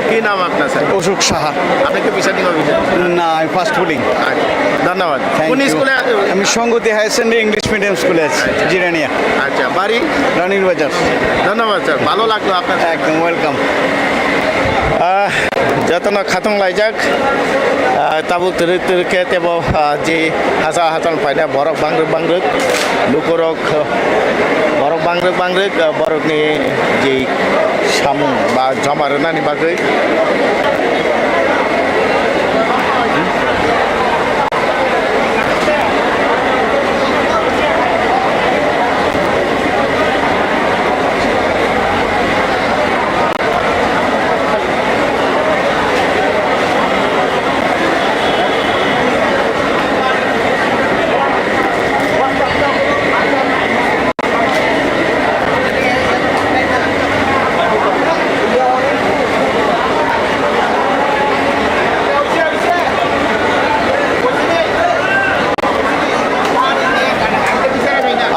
কি নাম আপনার, স্যার? অশোক সাহা। আপনি কি প্রিসাইডিং অফিসার? না, আমি ফার্স্ট পোলিং। আচ্ছা, ধন্যবাদ। Thank কোন you. স্কুলে? আমি সংগতি হায়ার সেকেন্ডারি ইংলিশ মিডিয়াম স্কুলে আছি, জিরানিয়া। আচ্ছা, বাড়ি? রানীর বাজার। ধন্যবাদ, স্যার, ভালো লাগলো আপনার সাথে। একদম ওয়েলকাম। আহ, যতন খাতং লাইজাক, আহ, তাবু তিরিক তিরিক খেতে বো, আহ, যে হাসা হাতন পাইনা বরক বাংরুক বাংরুক, লুকুরক, বরক বাংরুক বাংরুক, আহ, বরকনি যে samung ba joma rwnani bagwi.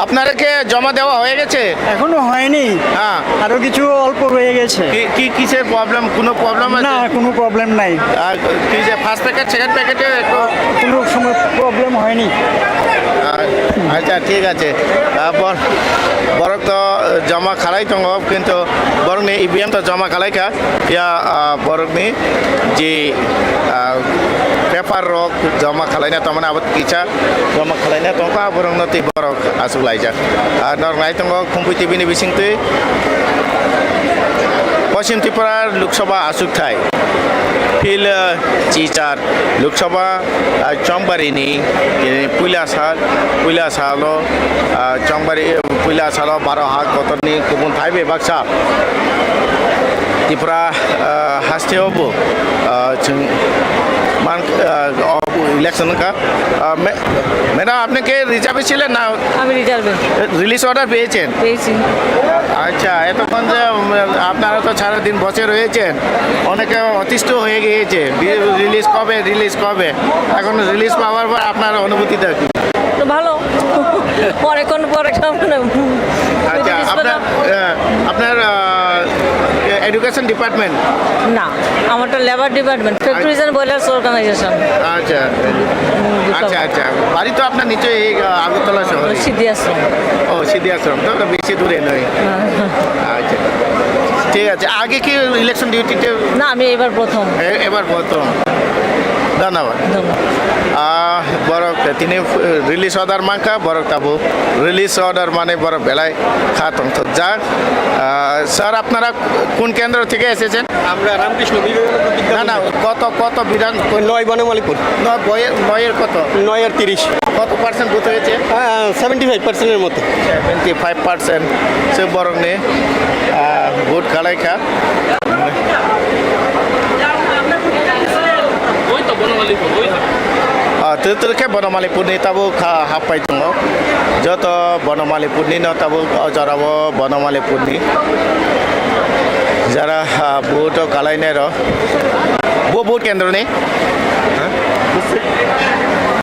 আপনারা কি জমা দেওয়া হয়ে গেছে? এখনো হয়নি। হ্যাঁ। আরো কিছু অল্প রয়ে গেছে। কি, কি কিসের প্রবলেম? কোনো প্রবলেম আছে? না, কোনো প্রবলেম নাই। আর কি যে ফার্স্ট প্যাকেট, সেকেন্ড প্যাকেটে একটু কোনো সময় প্রবলেম হয়নি। আ-, আচ্ছা, ঠিক আছে। আ, বর-, borok to joma khalai tongo, kintu borokni E V M to joma khalai kha. Ya, a, borokni je, a, paper rok joma khalaina tongmani abo kisa joma khalaina tongkha, borokno tei borok achuk laijak. A, norok nai tongo Khumpui T V ni bisingtwi. Poschim Tripura Lok Sabha achukthai. Phil, a, chichar Lok Sabha, a, Chongbarini, e, puila sal, puila salo, a, Chongbari, puila salo baro ha kotorni kubun thai bebaksa Tripura, ah, hasteo bo, ah, chwng man, ah, o election wngkha. Ah, me-, madam, আপনি কি রিজার্ভে ছিলেন না? আমি রিজার্ভে। Release order পেয়েছেন? পেয়েছি। আচ্ছা, এতক্ষণ যে, উম, আপনারা তো সারাদিন বসে রয়েছেন, অনেকে অতিষ্ঠ হয়ে গিয়েছে, বি-, রিলিজ কবে, রিলিজ কবে? এখন রিলিজ পাওয়ার পর আপনার অনুভূতিটা কি? তো ভালো। অনেকক্ষণ পর একটা মানে আচ্ছা, রিলিজ আপনার, পেলাম। আহ, আপনার, আহ, এ-, এডুকেশন ডিপার্টমেন্ট? না, আমারটা labour department, factories and boilers organisation. আচ্ছা। আচ্ছা, আচ্ছা। বাড়ি তো আপনার নিচে এই, আহ, আগরতলা শহরে। সিদ্ধি আশ্রম। ও, সিদ্ধি আশ্রম। তো, তো বেশি দূরে নয়। হ্যাঁ। আচ্ছা। ঠিক আছে। আগে কি ইলেকশন ডিউটিতে? না, আমি এবার প্রথম। এ-, এবার প্রথম। ধন্যবাদ। ধন্যবাদ। আহ, বরক তিনি, আহ, রিলিজ অর্ডার মাংকা, বরক তাবু রিলিজ অর্ডার মানে বরক বেলায় খা তংথক যাক। আহ, স্যার, আপনারা কোন কেন্দ্র থেকে এসেছেন? আমরা রামকৃষ্ণ বিবেকানন্দ বিদ্যা না, না, মন্দির। কত, কত বিধান? ওই নয় বনমালীপুর। নয় বইয়ের, নয়ের কত? নয়ের তিরিশ। কত পার্সেন্ট ভোট হয়েছে? হ্যাঁ, সেভেন্টি ফাইভ পার্সেন্টের মতো। সেভেন্টি ফাইভ পার্সেন্ট সে বরং নে, আহ, ভোট খাড়াই খা। ওই তো বনমালীপুর, ওই তো। Ah, twtwrwkhe Bonomalipurni tabuk ha-, happai tongo. Joto Bonomalipurni no tabuk o jorao Bonomalipurni jara, ah, vote o kalainai rok. Bo vote kendro ni?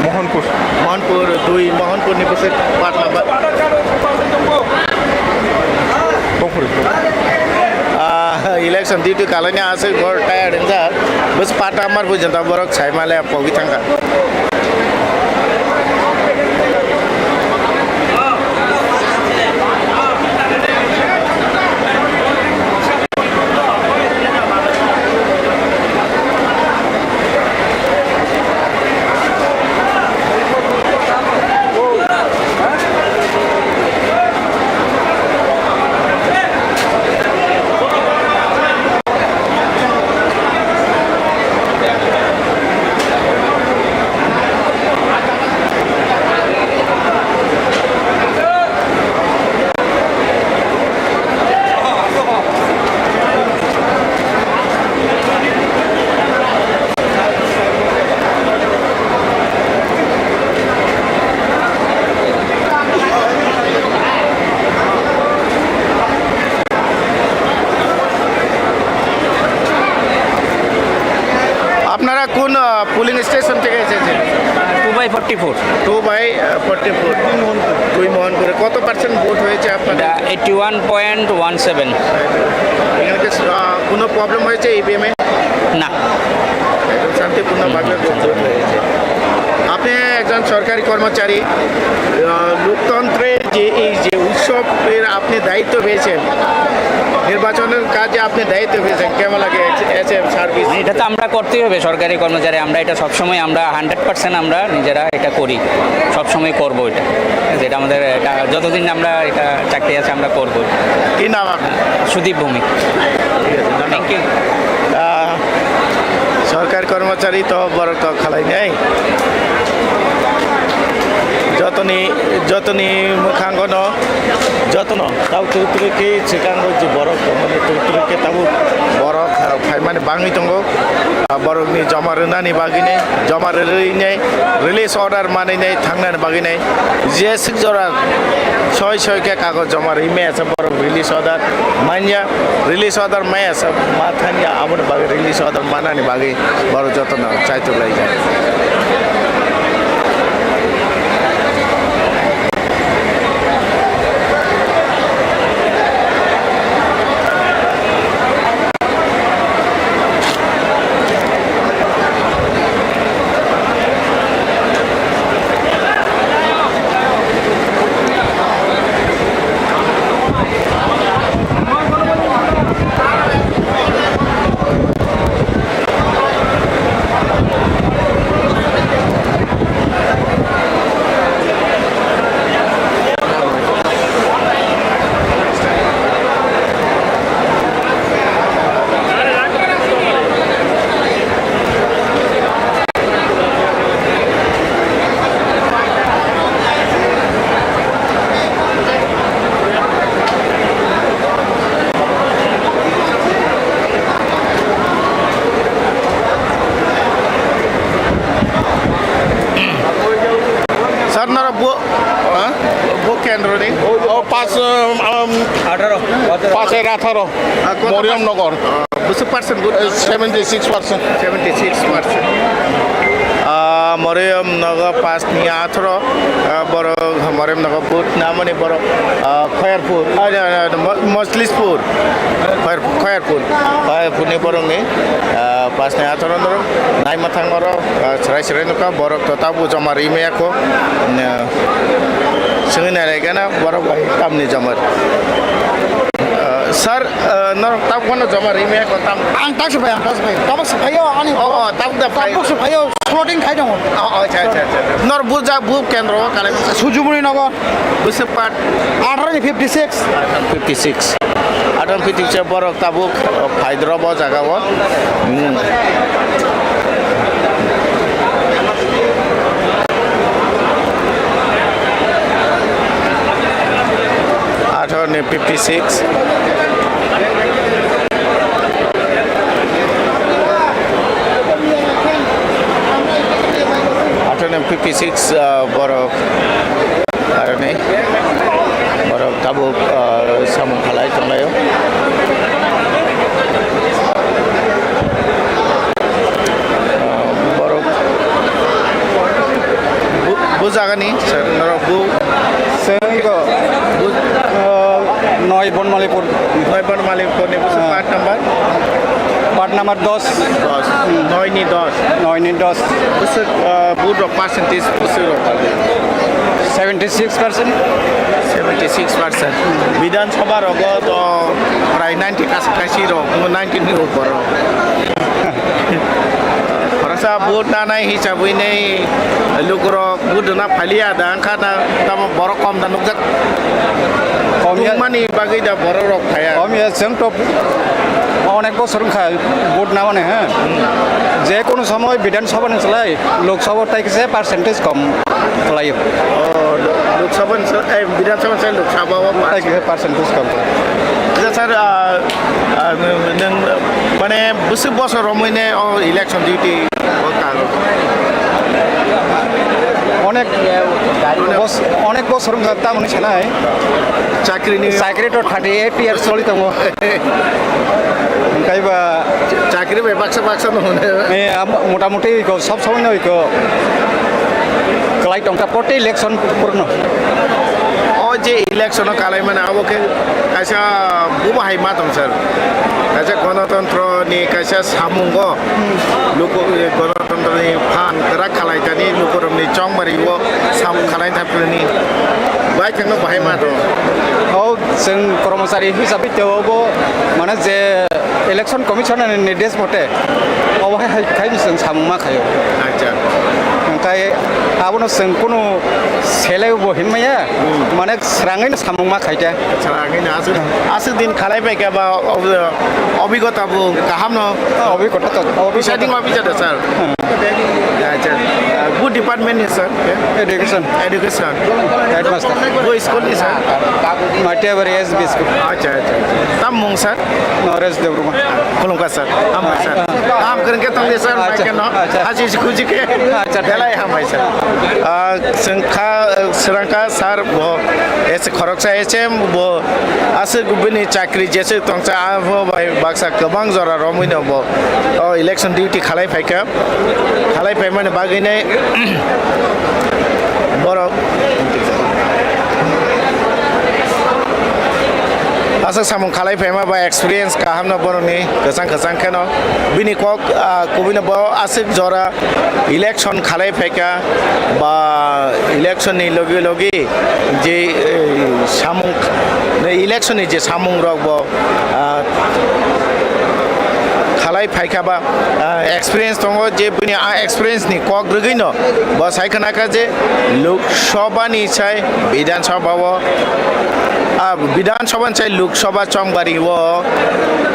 Mohanpur. Mohanpur dui, Mohanpurni bwswk ward number? Kongkhuri. Ah, election duty kalaina aswk bor tired wngjak. Bwswk part number pujanta borok saimale pogwi thangkha. আপনারা কোন, আহ, polling station থেকে এসেছেন? Two by forty four. Two by, uh, forty four. দুই মোহনপুরে কত percent vote হয়েছে আপনাদের? এটা eighty one point one seven. এখানে কি, আহ, কোনো প্রবলেম হয়েছে ইভিএম এ? না। একদম শান্তিপূর্ণভাবে ভোট হয়েছে। আপনি একজন সরকারি কর্মচারী, আহ, লোকতন্ত্রের যে এই যে উৎসবের আপনি দায়িত্ব পেয়েছেন, নির্বাচনের কাজে আপনি দায়িত্ব পেয়েছেন, কেমন লাগে এসে সার্ভিস? এটা তো আমরা করতেই হবে, সরকারি কর্মচারী আমরা, এটা সবসময় আমরা হান্ড্রেড পার্সেন্ট আমরা নিজেরা এটা করি, সবসময় করবো এটা। যেটা আমাদের এটা যতদিন আমরা এটা চাকরি আছে আমরা করবো। কি নাম আপনার? সুদীপ ভৌমিক। ঠিক আছে, ধন্যবাদ। Thank you. আহ, সরকার কর্মচারী তো বড় তো খালাই নেই। যতনি, যতনি মুখাঙ্গন, যতন, তাও তুই তুই কি সেখান যে বড় মানে তুই তুই কে তাও বড় খারাপ খাই মানে বাঙি তঙ্গ। Ah, borokni joma rwnani bagwi nai, joma rwrwi nai, release order manwi nai, thangnani bagwi nai, jeswk jora soi soi khe kagoj joma rwwi maya se borok release order manya, release order maya se ma thangya, aboni bagwi release order manani bagwi borok jotono chaitok laijak. Sir, noro bo, ha? Bo kendro ni? O, o, pas, um, um, আঠারো। Pas er atharo. Ah, koto Moriam pas? Nogor. Ah, bwswk percent vote? Eh, seventy six percent. Seventy six percent. Ah, Moriam Nogor pas ni atharo, ah, borok Korem nogo vote namani borok, ah, Khoyarpur, ah, no, no, no, Mo-, Mojlispur, Khoyar-, Khoyarpur, Khoyarpurni borokni, ah, pasni atharo norok naima thang oro, ah, chwrai chwrai nukha, borok to tabuk joma rimaya kho, ah, swngwi nailaikha na borok bai tamni joma. Ah, sir, ah, norok tabuk phano joma rimaya kho tam? Ang tak se phai, ang tak se phai. Tabuk se phaio, ani. Oh, oh, tabuk da phai. Tabuk se phaio, floating khai tongo. Oh, oh, acha, acha, acha. Nor buja bu kendro o kalai. Sujumuni Nagar. Bwswk part? Atharo ni fifty six. Fifty six. Atharo fifty six borok tabuk, oh, phaidro bo jaga o. Hmm. Atharo ni fifty six. Atharo ni fifty six, ah, borok aroni borok tabuk, ah, samung khalai tonglaio. Ah, borok bu, bu jagani sir, norok bu Sengko, bu, ah, noi Bonmalipur. Noi Bonmalipur ni busu Ah. part number? Part number dos. Dos. Noi ni dos. Noi ni dos. Busu, ah, bu rok percentage busu rok. Seventy six percent. Seventy six percent. Bidhan Sabha rogo to prai ninety kaisa kaisi rok, ninety ni upor rok. Khoroksa vote nanai hisabwi nei lukurok vote rwna phaliya da, wngkha da tamo borok kom da nukjak. Kom ya. Tungmani bagwi da borok rok phaiya. Kom ya, chwng to onek bosor wngkha vote namani, ha. Hmm. Je kono somoy Bidhan Sabha ni slai Lok Sabha tai kisa percentage kom khlaio. Oh, Lok Sabha ni sa-, eh, Bidhan Sabha ni sa-, Lok Sabha o Tai kisa percentage kom. Acha sir, ah, ah, nwng, nwng, mane, bwswk bosor romwi ne o election duty o karo? Onek bos-, onek bosor wngkha tamoni sanai. Chakri ni? Chakri to thirty eight years choli tongo. Hwnkhe ba Chakri bai baksa baksa no hone. Eh, am-, motamuti ko sob somoi no ko. Kwlai tongkha prote election purno. O je election o kalai mane abo khe kaisa bubo hai ma tong sir. Kaisa gonotontro ni kaisa samungo luku, eh, gonotontro ni phan kwrak khalai tani lukurok ni chongmari o samung khalai thapni bai thangno bahai ma tong. O chwng kormosari hisabe teo bo mane je Election Commission ni nirdesh mote obo hai, hai khai chwng samung ma khaio. Acha. Hwnkhe abono chwng kunu sele bo hinmaya, hmm, mane srangwi no samung ma khaite. Srangwi no aswk, aswk din khalai bai khe ba ob-, obigota bo kaham no. Obigota to, obigota. Presiding officer da sir. Hmm. Acha. Good department ni sir. Education. Education. Headmaster. Bo school ni sir. Matiabari S B school. Acha, acha. Tam mung sir? Naresh Debbarma. Khulumkha sir. Hambai sir. Kaham kwrwng khe tongdi sir, acha, bai khe no. Acha. Haji si khuji khe. Acha. Belai hambai sir. Ah, chwng kha, ah, swrang kha sir bo, ese khoroksa S M bo, aswk bini chakri jeswk tongsa, abo bai baksa kwbang jora romwi no bo. O election duty khalai phaikha. Khalai phaimani bagwi nai borok aswk samung khalai phaima ba experience kaham no borokni kwchang kwchang kheno bini kok, ah, kubui no bo aswk jora election khalai phaikha ba election ni logi logi je, eh, samung, election ni je samung rok bo ah, khalai phaikha ba, ah, experience tongo je bini a experience ni kok rwgwi no bo sai khna kha je Lok Sabha ni sai Bidhan Sabha o, ah, Bidhan Sabha ni sai Lok Sabha chongbari o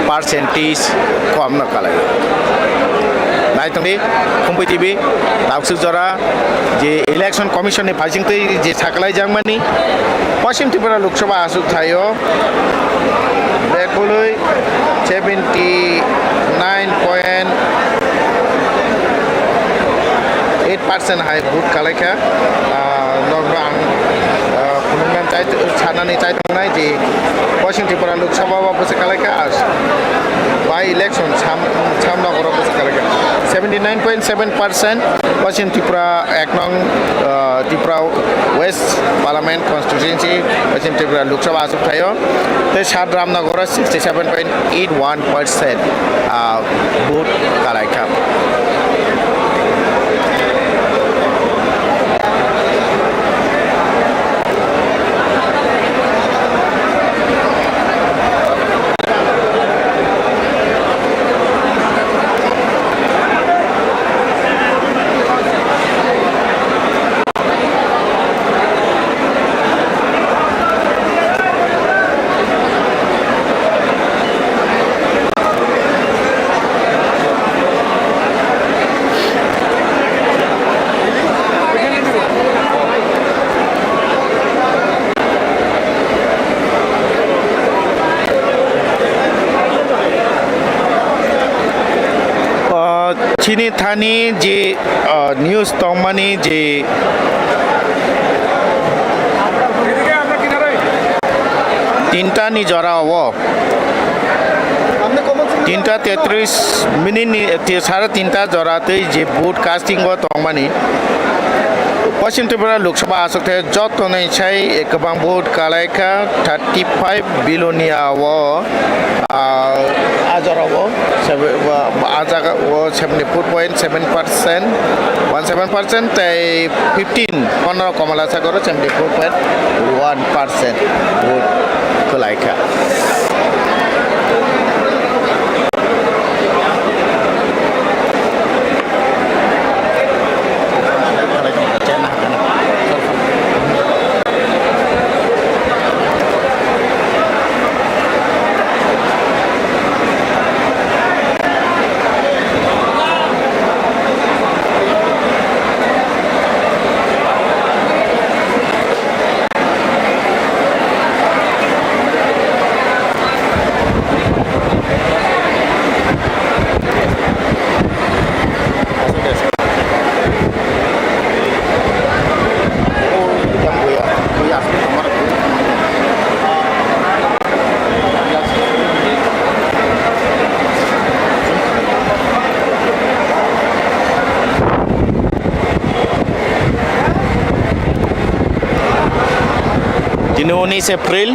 percentage kom no kalai. Nai tongdi, Khumpui T V, Taksuk Jora, je Election Commission ni phaisingtwi je saklaijak mani, Paschim Tripura Lok Sabha aswk thaio, bekhului seventy nine point eight percent hai vote kalaikha. Ah, norok ang, ah, phunuknani chai, sanani chai tongnai je Washing Tripura Lok Sabha o bwswk kalaikha, as by election Sam, Samnagoro bwswk kalaikha. Seventy nine point seven percent Washing Tripura ek nong, uh, Tripura West Parliament Constituency, Washing Tripura Lok Sabha aswk thaio. Tei Sat Ramnagoro sixty seven point eight one percent, uh, vote kalaikha. O, chini thani je, o, news tongmani je tinta ni jora o, tinta tetris minute ni, ti-, sare tinta jora tei je vote casting o tongmani. Paschim Tripura Lok Sabha aswk the joto ni sai kwbang vote kalaikha, thirty five billion ni o, ah, a jora o, sebe-, ah, a jaga o seventy four point seven percent, one seven percent tei fifteen, ponro Komala Sagar o seventy four point one percent vote kalaikha. Tini unis April,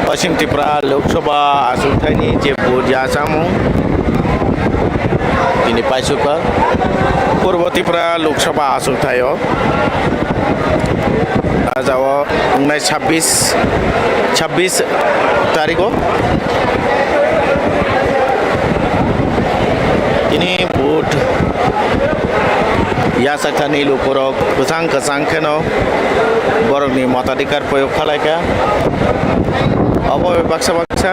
Paschim Tripura Lok Sabha aswk thaini je vote ya samung tini paisukha. Purbo Tripura Lok Sabha aswk thaio. Ajao wngnai sabbish, sabbish tarikh o. Tini vote yasakhani lukurok kwchang kwchang kheno borokni motadikar proyog khalaikha. Obo baksa baksa.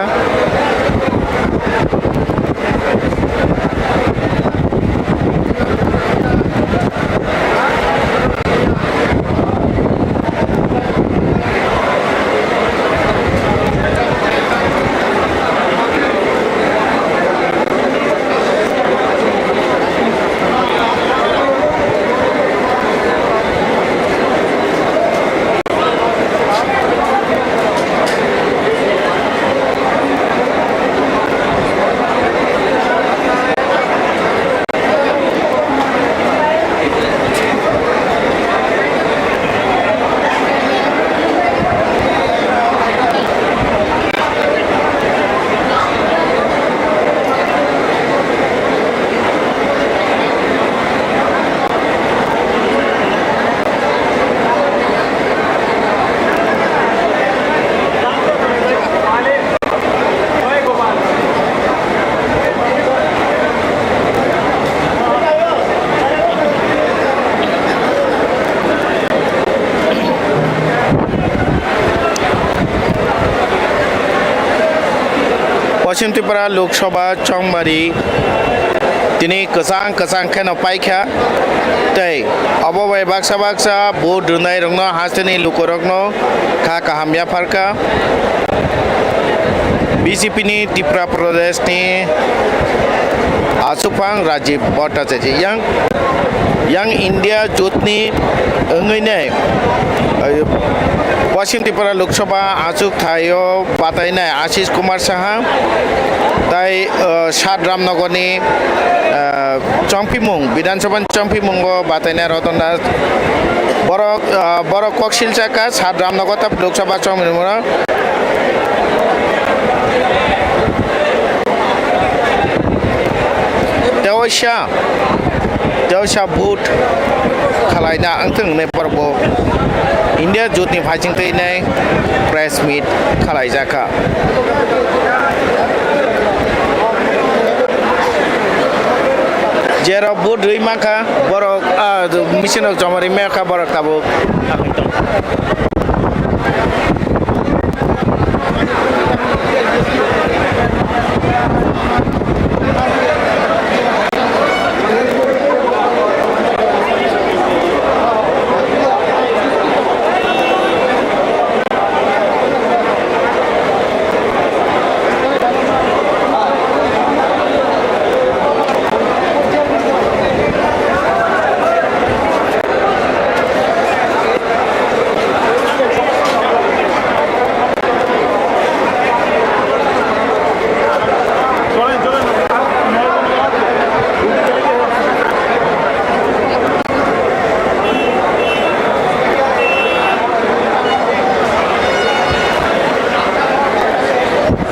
Paschim Tripura Lok Sabha chongmari tini kwchang kwchang kheno paikha, tei obo bai baksa baksa vote rwnairokno hasteni lukurokno kha kaham yapharkha. B J P ni Tripura Pradesh ni aswkphang Rajiv Bhattacharya yang, yang India jotni wngwi nai, eh, Paschim Tripura Lok Sabha achuk thaio batainai Ashish Kumar Saha, tai, uh, Sat Ramnagarni, uh, chongpimung, Bidhan Sabhani chongpimungo batainai Ratan Das. Borok, uh, borok koksil chaka Sat Ramnagar ta Lok Sabha chongpimung. Teoisa, teoisa vote khalaina wngthung hinwi borok bo India jotni phaising twi nai press meet khalaijak kha. Jerok vote rwi mankha, borok, ah, machine rok joma rwi mankha, borok tabuk.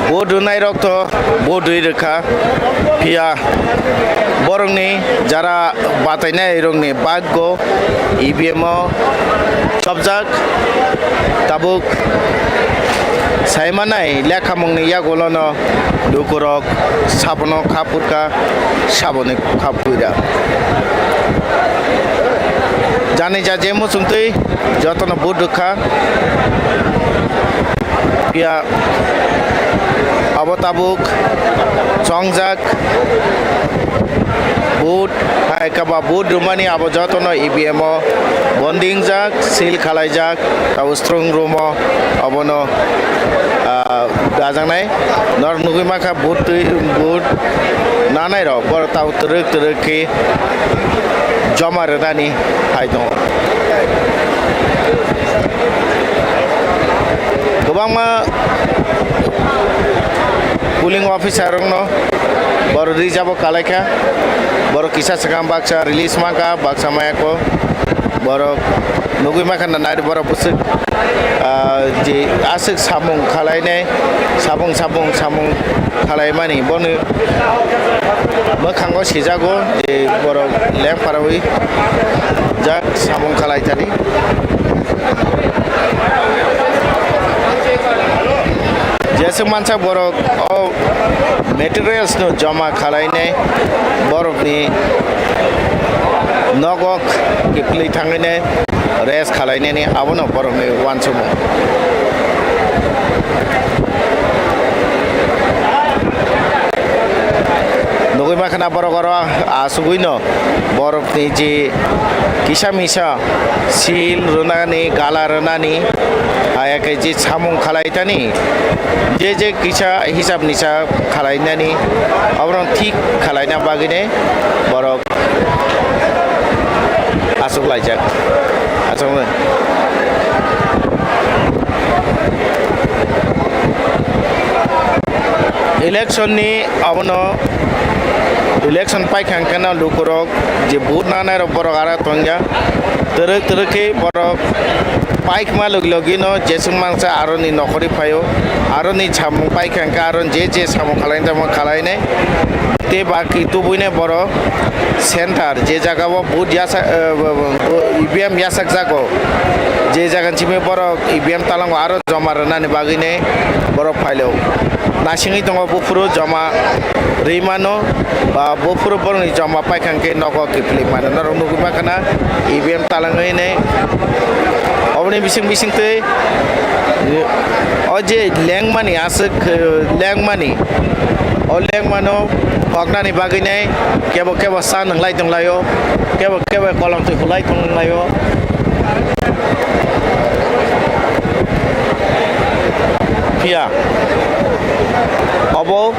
Vote rwnairok to vote rwi rwkha, phiya borokni jara batainairokni baggo E V M o chopjak. Tabuk saimanai lekhamungni yagulono lukurok sabono kha phurkha, saboni kha phuira. Jani ja je muchungtwi jotono vote rwkha. Phiya abo tabuk chongjak vote, hai khe ba vote rwmani abo jotono E V M o bonding jak, seal khalaijak, abo strong room o obono, ah, dajaknai. Norok nugwi mankha vote twi, vote nanai rok borok tabuk twrwk twrwk khe joma rwnani hai tongo. Kwbangma polling officer rokno borok rijabo kalaikha, borok kisa swkang baksa release mankha, baksa mayako borok nugwi mankha na nari borok bwswk, ah, je aswk samung khalainai, samung, samung, samung khalaimani, boni mwkhango sijago je borok lengpharawi jak samung khalaitani. Jeswk mansa borok o materials no joma khalainai, borokni nogo kiphilwi thangwi nai. Rest khalainani abono borokni uansukmung. Nugwi mankha na borok oro asugwino borokni je kisa misa seal rwnani, gala rwnani, hai khe je samung khalaitani, je je kisa hisab nisab khalainani, abono thik khalaina bagwini borok aswk laijak. Aswk. Election ni abono, election paikha hwnkhe no lukurok je vote nanai rok borok aro tongya. Twrwk twrwk khe borok paikma logi logi no jeswk mangsa aroni nokhorwi phaio. Aroni samung paikha hwnkhe aro je je samung khalaina tongma khalainai. Tei baki tubuinai borok center je jaga o vote yasa, eh, E V M yasakjago, je jaga ni simi borok E V M talango aro joma rwnani bagwinai borok phailo. Nasingwi tongo buphuru joma rwi mano, ba buphuru borokni joma paikha hwnkhe nogo kiphilwi mano. Norok nugwi mankha na E V M talangwi nai. Oboni bising bising twi o je lengmani aswk, eh, lengmani. O lengmano hoknani bagwinai kebo kebo sa nwnglai tonglaio, kebo kebo kolom twi hulai tonglaio. Phiya o Bo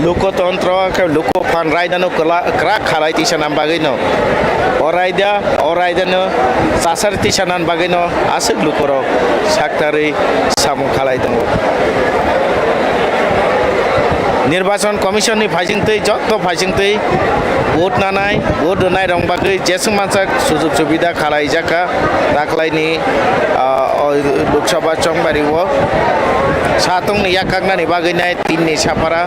lokotontro khe loko phan raidano kwla-, kwrak khalai tisa nan bagwino. O raida, o raidano chasar tisa nan bagwino aswk lukorok saktarwi samung khalai tongo. Nirbachon Commission ni phaisingtwi, jotto phaisingtwi vote nanai, vote rwnai rok bagwi jeswk mansak sujug subida khalai jakha. Taklaini, ah, o Lok Sabha chongmari o satongni yakkaknani bagwi nai tinni sapara.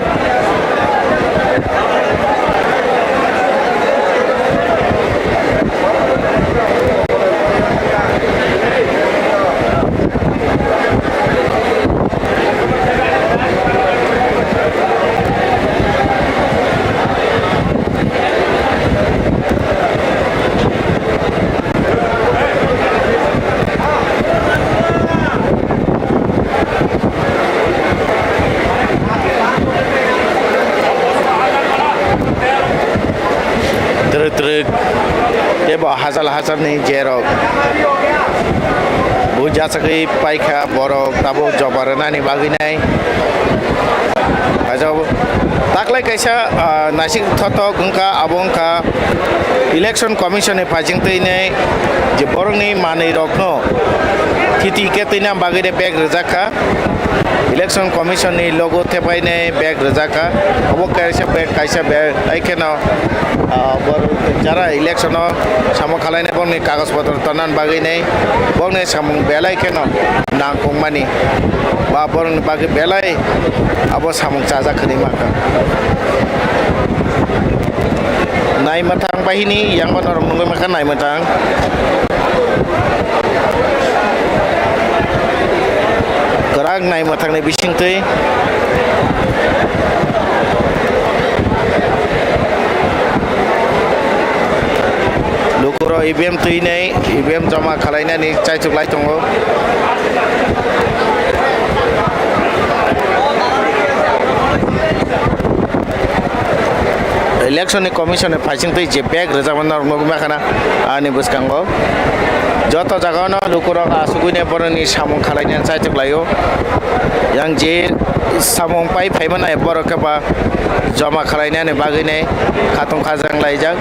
Twrwk twrwk tei bo hachal hachalni jerok bo jachagwi paikha, borok tabuk joma rwnani bagwi nai. Kaisa bo taklai kaisa, ah, naisik thothok wngkha, abo wngkha Election Commission ni phaising twi nai je borokni manwi rokno thiti khe twina bagwi de bag rwjak kha. Election Commission ni logo thepainai bag rwjak kha. Obo kaisa bag, kaisa bag, hai kheno, ah, bor-, jara election o samung khalainai bongni kagoj potro tonani bagwi nai bongni samung belai kheno nangkukmani ba borokni bagwi belai abo samung chajak hinwi mankha. Naimwthang bahini yang bo norok nugwi mankha naimwthang. Kwrak naimwthangni bisingtwi lukurok E V M twinai, E V M joma khalainani chaichuk lai tongo. Election ni Commission ni phaising twi je bag rwjakma norok nugwi mankha na ani bwskango. Joto jaga no lukurok asugwi ne boroni samung khalainani chaichuk laio. Yang je samung pai phaimanai borok khe ba joma khalainani bagwi ne khatung khajang laijak.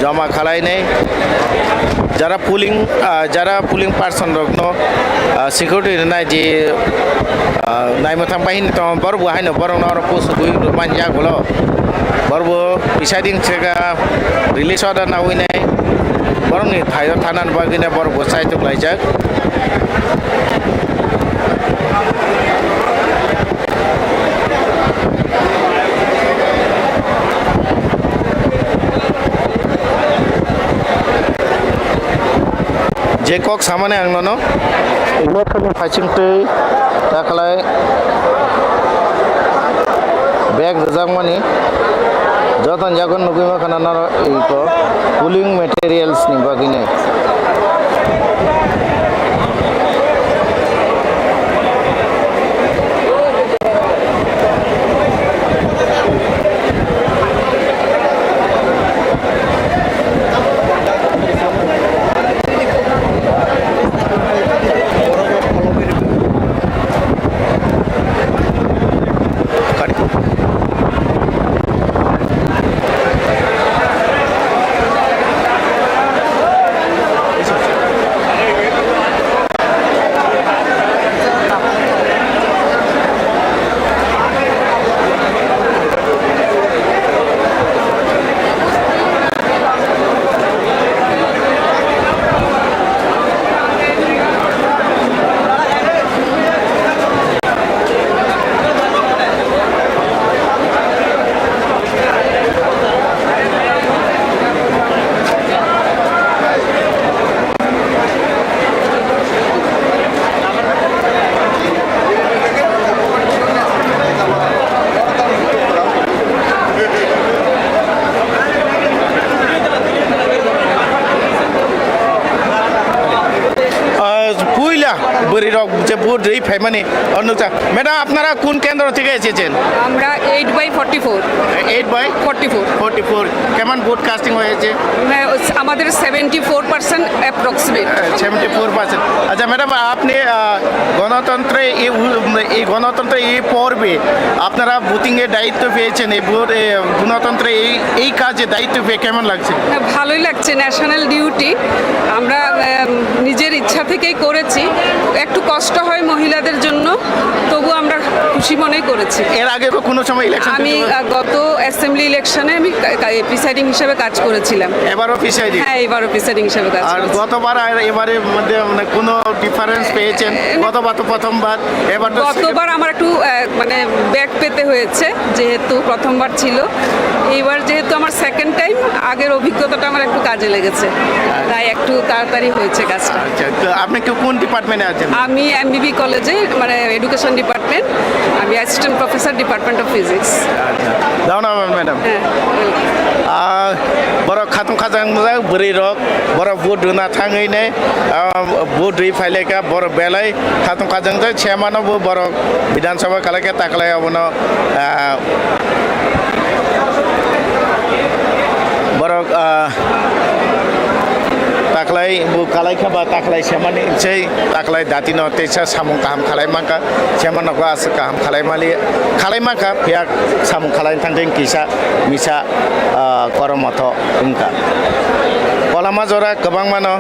Joma khalainai jara polling, ah, jara polling person rokno, ah, security rwnai je, ah, naimwthang bahini tongo, borok bo haino borokno oro pusugwi rwmani yagulo. Borok bo presiding secretary release order naiwi nai borokni thaio thanani bagwi nai borok bo chaichuk laijak. Je kok samani ang nono. Electronic phaising twi taklai bag rwjakmani joto jaga nugwi mankha na norok iko polling materials ni bagwi nai. Bwrwi rok je vote rwi phaimani, o nukjak. Madam, apnara kun kendro theke esechen? আমরা eight by forty four. Eight by forty four. Forty four. Keman vote casting হয়েছে? হ্যাঁ, ওস-, আমাদের seventy four percent approximate. Seventy four percent. আচ্ছা madam, আপনি, আহ, গণতন্ত্রে এই উ-, এই গণতন্ত্রে এই পর্বে আপনারা ভোটিং এর দায়িত্ব পেয়েছেন, এই ভোট, এ, গণতন্ত্রে এই, এই কাজে দায়িত্ব পেয়ে কেমন লাগছে? হ্যাঁ, ভালোই লাগছে, ন্যাশনাল ডিউটি। আমরা, আহ, নিজের ইচ্ছা থেকেই করেছি। একটু কষ্ট হয় মহিলাদের জন্য, তবু আমরা খুশি মনেই করেছি। এর আগে তো কোনো সময় ইলেকশন আমি, আহ, গত অ্যাসেম্বলি ইলেকশনে আমি কা-, কা-, প্রিসাইডিং হিসেবে কাজ করেছিলাম। এবারও প্রিসাইডিং? হ্যাঁ, এবারও প্রিসাইডিং হিসেবে কাজ আর করেছি। গতবার আর এবারের মধ্যে মানে কোনো ডিফারেন্স পেয়েছেন? এ, গতবার তো প্রথমবার, এবার তো গতবার আমার একটু, আহ, মানে ব্যাক পেতে হয়েছে, যেহেতু প্রথমবার ছিল। এইবার যেহেতু আমার সেকেন্ড টাইম, আগের অভিজ্ঞতাটা আমার একটু কাজে লেগেছে, তাই একটু তাড়াতাড়ি হয়েছে কাজটা। আচ্ছা, তো আপনি কি কোন ডিপার্টমেন্টে আছেন? আমি এমবিবি কলেজে, মানে এডুকেশন ডিপার্টমেন্ট, আমি assistant professor, department of physics. আচ্ছা, ধন্যবাদ ম্যাডাম। হ্যাঁ, ওয়েলকাম। আহ, borok khatung khajang jak bwrwi rok, borok vote rwna thangwi nai, ah, vote rwi phai lai kha, borok belai khatung khajang jak, se mano bo borok Bidhan Sabha kalai khe ta kalai abono, ah, borok, ah, ta kalai bo kalai kha ba ta kalai se mani sei ta kalai dati no teisa samung kaham khalai mankha, se mano ko aswk kaham khalai mali, khalai mankha, phiya samung khalai thang thang kisa misa, ah, koromoto wngkha. Kolama jora kwbangmano.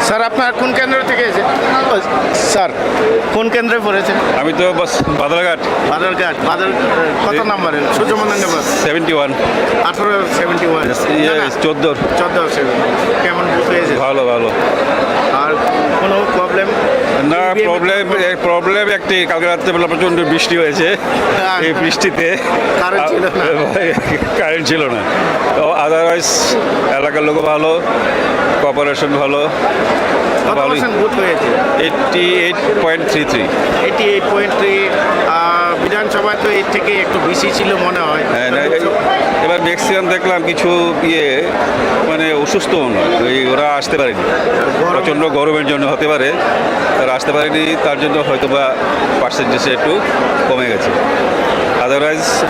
Sir, আপনার কোন কেন্দ্র থেকে এসে? ও, স্যার, কোন কেন্দ্রে পড়েছেন? আমি তো বাস বাদালঘাট। বাদালঘাট, বাদাল, এ, কত এ, নম্বরে? সূর্যমন্দির নম্বর? Seventy one. আঠারো সেভেন্টি ওয়ান। ইয়ে, না, না। চোদ্দ। চোদ্দ সেভেন্টি। কেমন বুঝতে পেরেছেন? ভালো, ভালো। আর কোনো প্রবলেম? না, বিএমএ প্রবলেম, এ, প্রবলেম একটি, কালকে রাত্রেবেলা প্রচণ্ড বৃষ্টি হয়েছে। হ্যাঁ। এই বৃষ্টিতে কারেন্ট ছিল না। আ-, কারেন্ট ছিল না। তো আদারওয়াইজ এলাকার লোকও ভালো, কোঅপারেশন ভালো। কত ভালোই। পার্সেন্ট ভোট হয়েছে? Eighty eight point three three. Eighty eight point three, আহ, বিধানসভায় তো এর থেকে একটু বেশি ছিল মনে হয়। হ্যাঁ, না, এই, এবার ম্যাক্সিমাম দেখলাম কিছু ইয়ে, মানে, অসুস্থ মনে হয়, ওই ওরা আসতে পারেনি। গরম। প্রচণ্ড গরমের জন্য হতে পারে, তারা আসতে পারেনি, তার জন্য হয়তো বা পার্সেন্টেজটা একটু কমে গেছে। আদারওয়াইজ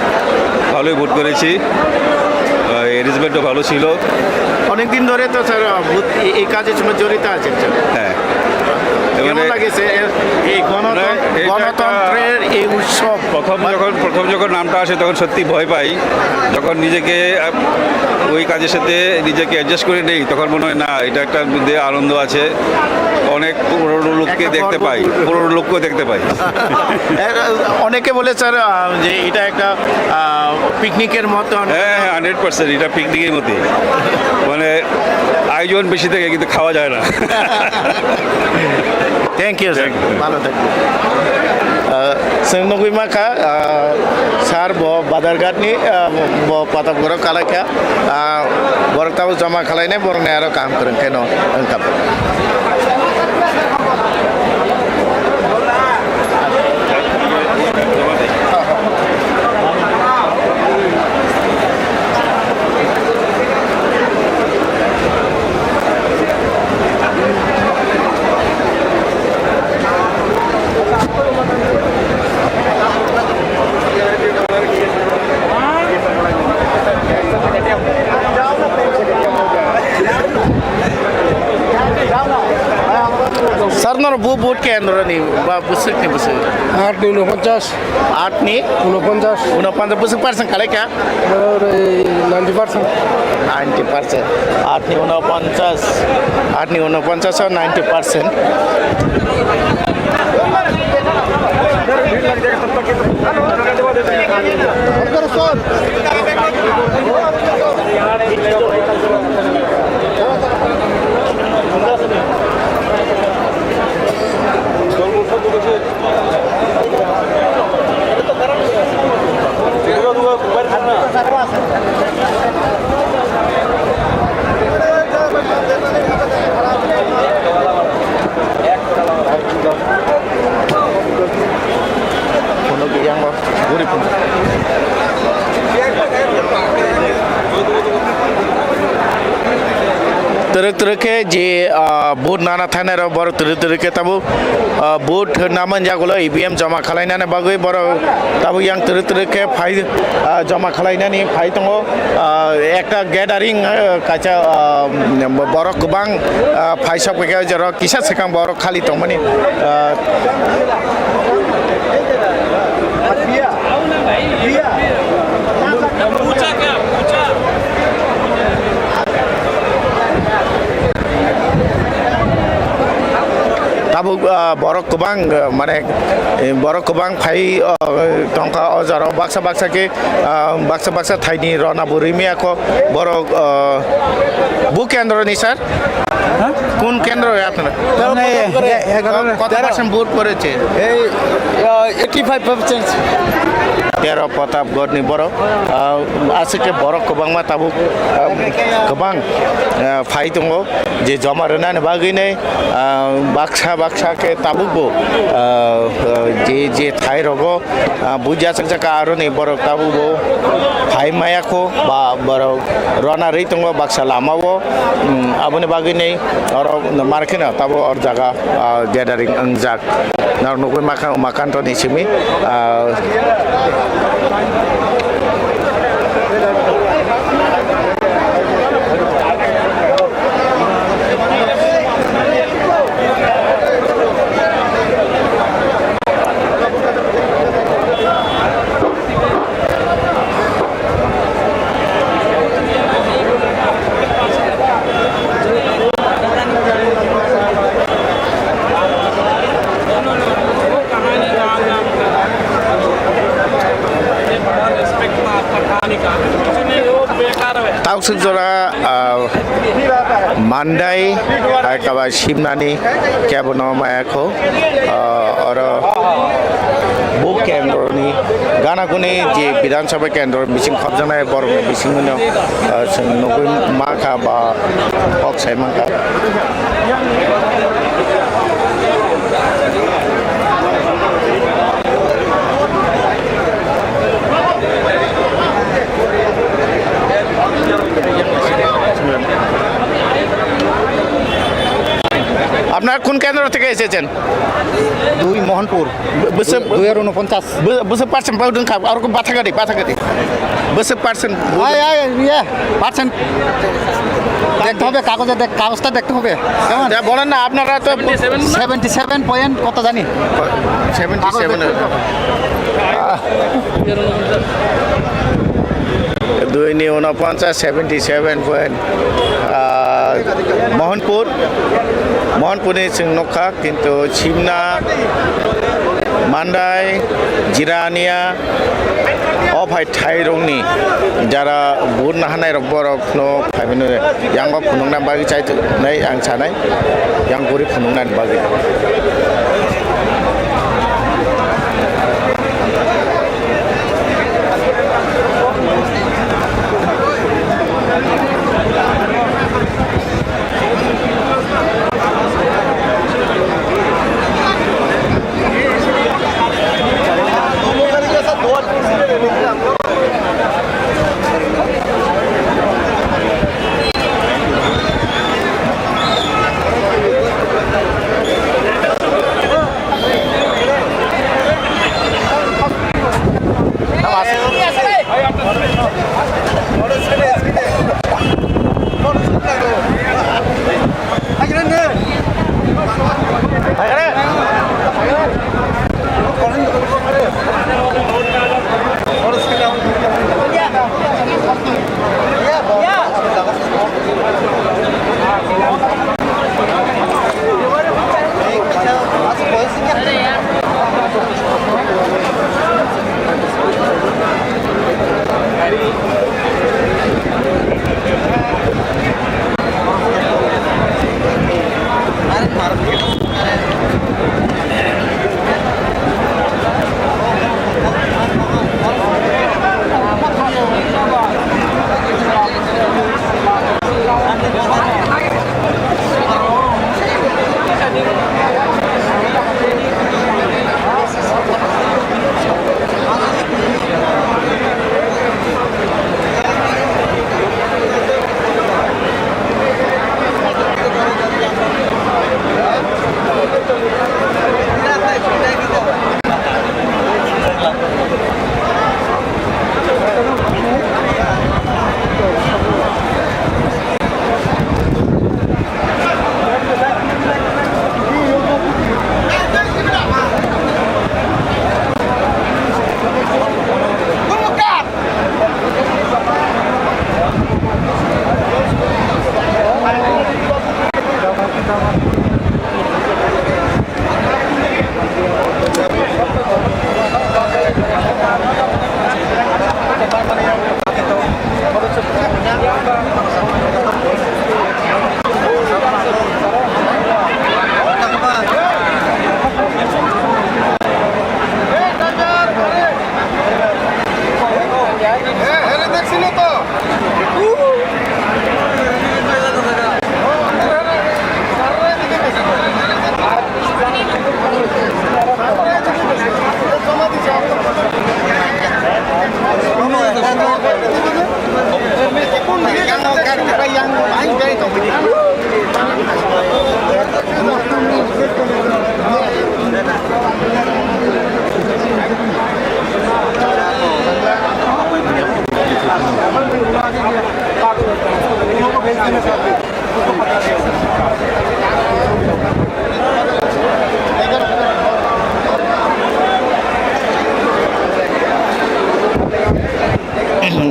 ভালোই ভোট করেছি, আহ, অ্যারেঞ্জমেন্টও ভালো ছিল। অনেকদিন ধরে তো স্যার, আহ, ভোট, এই, এই কাজের সঙ্গে জড়িত আছেন স্যার। হ্যাঁ। কেমন মানে লাগে স্যার, এই গণতন্ত্র, না, এটা একটা গণতন্ত্রের এই উৎসব? প্রথম যখন, প্রথম যখন নামটা আসে তখন সত্যি ভয় পাই। যখন নিজেকে, আহ, ওই কাজের সাথে নিজেকে অ্যাডজাস্ট করে নেই, তখন মনে হয় না, এটা একটা মধ্যে আনন্দ আছে। অনেক পুরনো লোককে একটা দেখতে গর্ব পাই, বোধ হয়। পুরনো লোককে দেখতে পাই। এর, অনেকে বলে স্যার, আহ, যে এটা একটা, আহ, পিকনিকের মতন। হ্যাঁ, হ্যাঁ, হান্ড্রেড পার্সেন্ট, এটা পিকনিকের মতোই। মানে, আয়োজন বেশি থাকে, কিন্তু খাওয়া যায় না। Thank you sir. Thank you. ভালো থাকবেন। আহ, chwng nugwi mankha, ah, sir bo Badarghat ni, ah, bo Patapgoro kalai kha, ah, borok tabuk joma khalai nai, borok nai aro kaham kwrwng khe no wng kha. Sir, noro bu vote kendro ni ba bwswk ni bwswk? Aat ni unoponchas. Aat ni? Unoponchas. Unoponchas bwswk percent khalai kha? Ore, ninety percent. Ninety percent. Aat ni unoponchas. Aat ni unoponchas o ninety percent. Twrwk twrwk khe je, ah, vote nana thangnai rok borok twrwk twrwk khe tabuk, ah, vote naman jagulo E V M joma khwlainani bagwi borok tabuk yang twrwk twrwk khe phai, ah, joma khwlainani phai tongo. Ah, ekta gathering, ah, kaisa, ah, borok kwbang, ah, phai sok khe o jorok kisa swkang borok khali tongmani, ah, tabuk, ah, borok kwbang, ah, mane, eh, borok kwbang phai, ah, tongkha o jorao baksa baksa khe, ah, baksa baksa thaini rona bo rwimya kho borok, ah, bu kendro ni sir? কোন কেন্দ্র আপনার? তেরো মানে, পদক করে। এ-, এগারো, কত তেরো। পার্সেন্ট ভোট পড়েছে? এই, আহ, এইটি ফাইভ পার্সেন্ট। তেরো Pratapgarh ni borok, ah, aswk khe borok kwbangma tabuk, ah, kwbang, ah, phai tongo je joma rwnani bagwi nai, ah, baksa baksa khe tabukbo, ah, ah, je je thai rogo, ah, buja chakjak aroni borok tabukbo phai maya kho ba borok rona rwi tongo baksa lama o, um, aboni bagwi nai oro mar kheno tabo or jaga, ah, gathering wngjak. Nang nugwi makha, makanto ni simi, ah, Tausuk jora, ah, Mandai, ah, kaba simnani kebono maya kho, ah, oro bo kendro ni gana guni je Bidhan Sabha kendro bising khopjaknai borok ni bising no, ah, chwng nugwi mankha ba kok sai mankha. আপনারা কোন কেন্দ্র থেকে এসেছেন? দুই মোহনপুর। বে-, বেসে-, দুই আর ঊনপঞ্চাশ। বে-, বেসে পার্সেন্ট পাউডার খাব, আর বাথা গাড়ি, বাথা গাড়ি। বেসে পার্সেন্ট। আয়, আয়, ইয়ে, পার্সেন্ট দেখতে হবে, কাগজে দেখ-, কাগজটা দেখতে হবে। কেমন? যা বলেন না, আপনারা তো সেভেন্টি সেভেন পয়েন্ট কত জানি? Seventy seven. কাগজ দেখতে হবে। দুই ni ঊনপঞ্চাশ, seventy seven point, ah, Mohanpur, Mohanpur ni chwng nukha, kintu Simna, Mandai, Jirania, o phai thairokni jara vote nahanai rok borok no phaimani yango phunukna bagwi chaitonai ang sanai, yang guri phunuknani bagwi.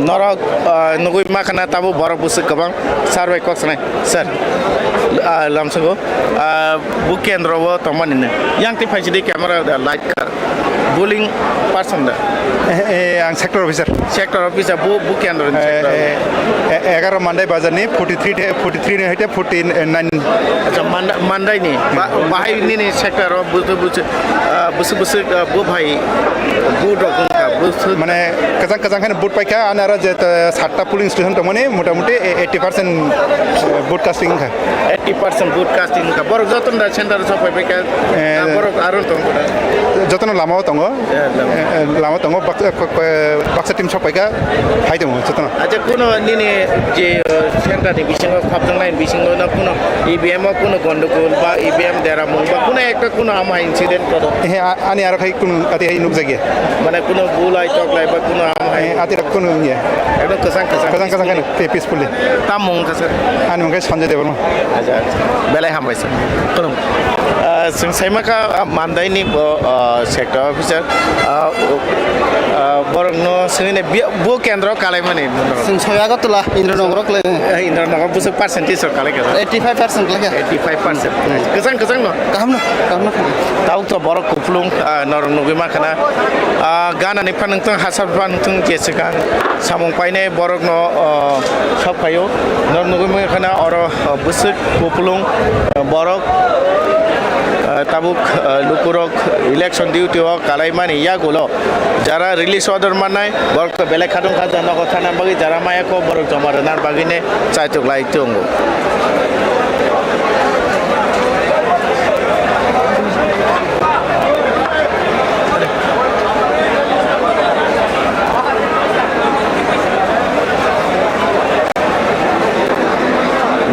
Norok, ah, nugui ma khana tabuk borok bwswk kwbang. Sir bai kok sanai. Sir, ah, lamsogo, ah, bu kendro o tongmani ne. Yang twi phaisidi camera da light kar. Bullying person da. Eh, eh, ang sector officer. Sector officer bu, bu kendro ni Eh, sector. Eh, eh, egaro Mandai bazar ni forty three the, forty three ni hoite forty nine. Acha, Manda-, Mandai ni. Ba-, bahai nini sector o bu, bu, ah, bwswk bwswk, ah, bu bhai bu rok wngkha, bwswk. Mane kwchang kwchang khe vote paikha, ani aro je, eh, satta polling station tongmani motamuti eighty percent vote casting wngkha. Eighty percent vote casting wngkha. Borok jotono da center o sok pai paikha. Eh, na borok aro tong kha? Jotono lama o tongo. Eh, lama. Eh, eh, lama tongo. Bak-, eh, kok-, eh, baksa team sok paikha. Hai tongo jotono. Acha, kuno nini je, eh, center ni bisingo khapjang line bisingo na kuno E V M o kuno gondogol ba E V M deramung ba kuno ekta kuno ama incident kodo? Eh, a-, ani aro khai kuno ati hai nukjakya. Mane kuno bulai toklai ba kuno ama hai. Eh, ati aro kuno ya. Ekdom kwchang kwchang. Kwchang kwchang khe pe-, peacefully. Tam mung kha sir? Ani mung khe Sanjay Debbarma. Acha, acha. Belai hambai sir. Khulum. Ah, chwng saima kha, ah, Mandai ni bo, ah, sector officer, ah, ah, borok no swngwi nai bi-, bo kendro kalai mani. Chwng soi Agartala, Indranogor kalai. Eh, Indranogor bwswk percentage rok kalai kha? Eighty five percent kalai kha. Eighty five percent. Hmm. Kwchang kwchang no? Kaham no, kaham no. Tabuk to borok kupulung, ah, norok nugwi ma khana. Ah, gana ni phanang tong, hasar phanang tong, je swkang samung painai borok no, ah, sok phaio. Norok nugwi ma khana oro, ah, bwswk kupulung, ah, borok, ah, tabuk, ah, lukurok election duty o kalai mani yagulo jara release order mannai borok to belai khadung kha nogo thana bagwi jara maya kho borok joma rwna bagwi ne chaitok lai tongo.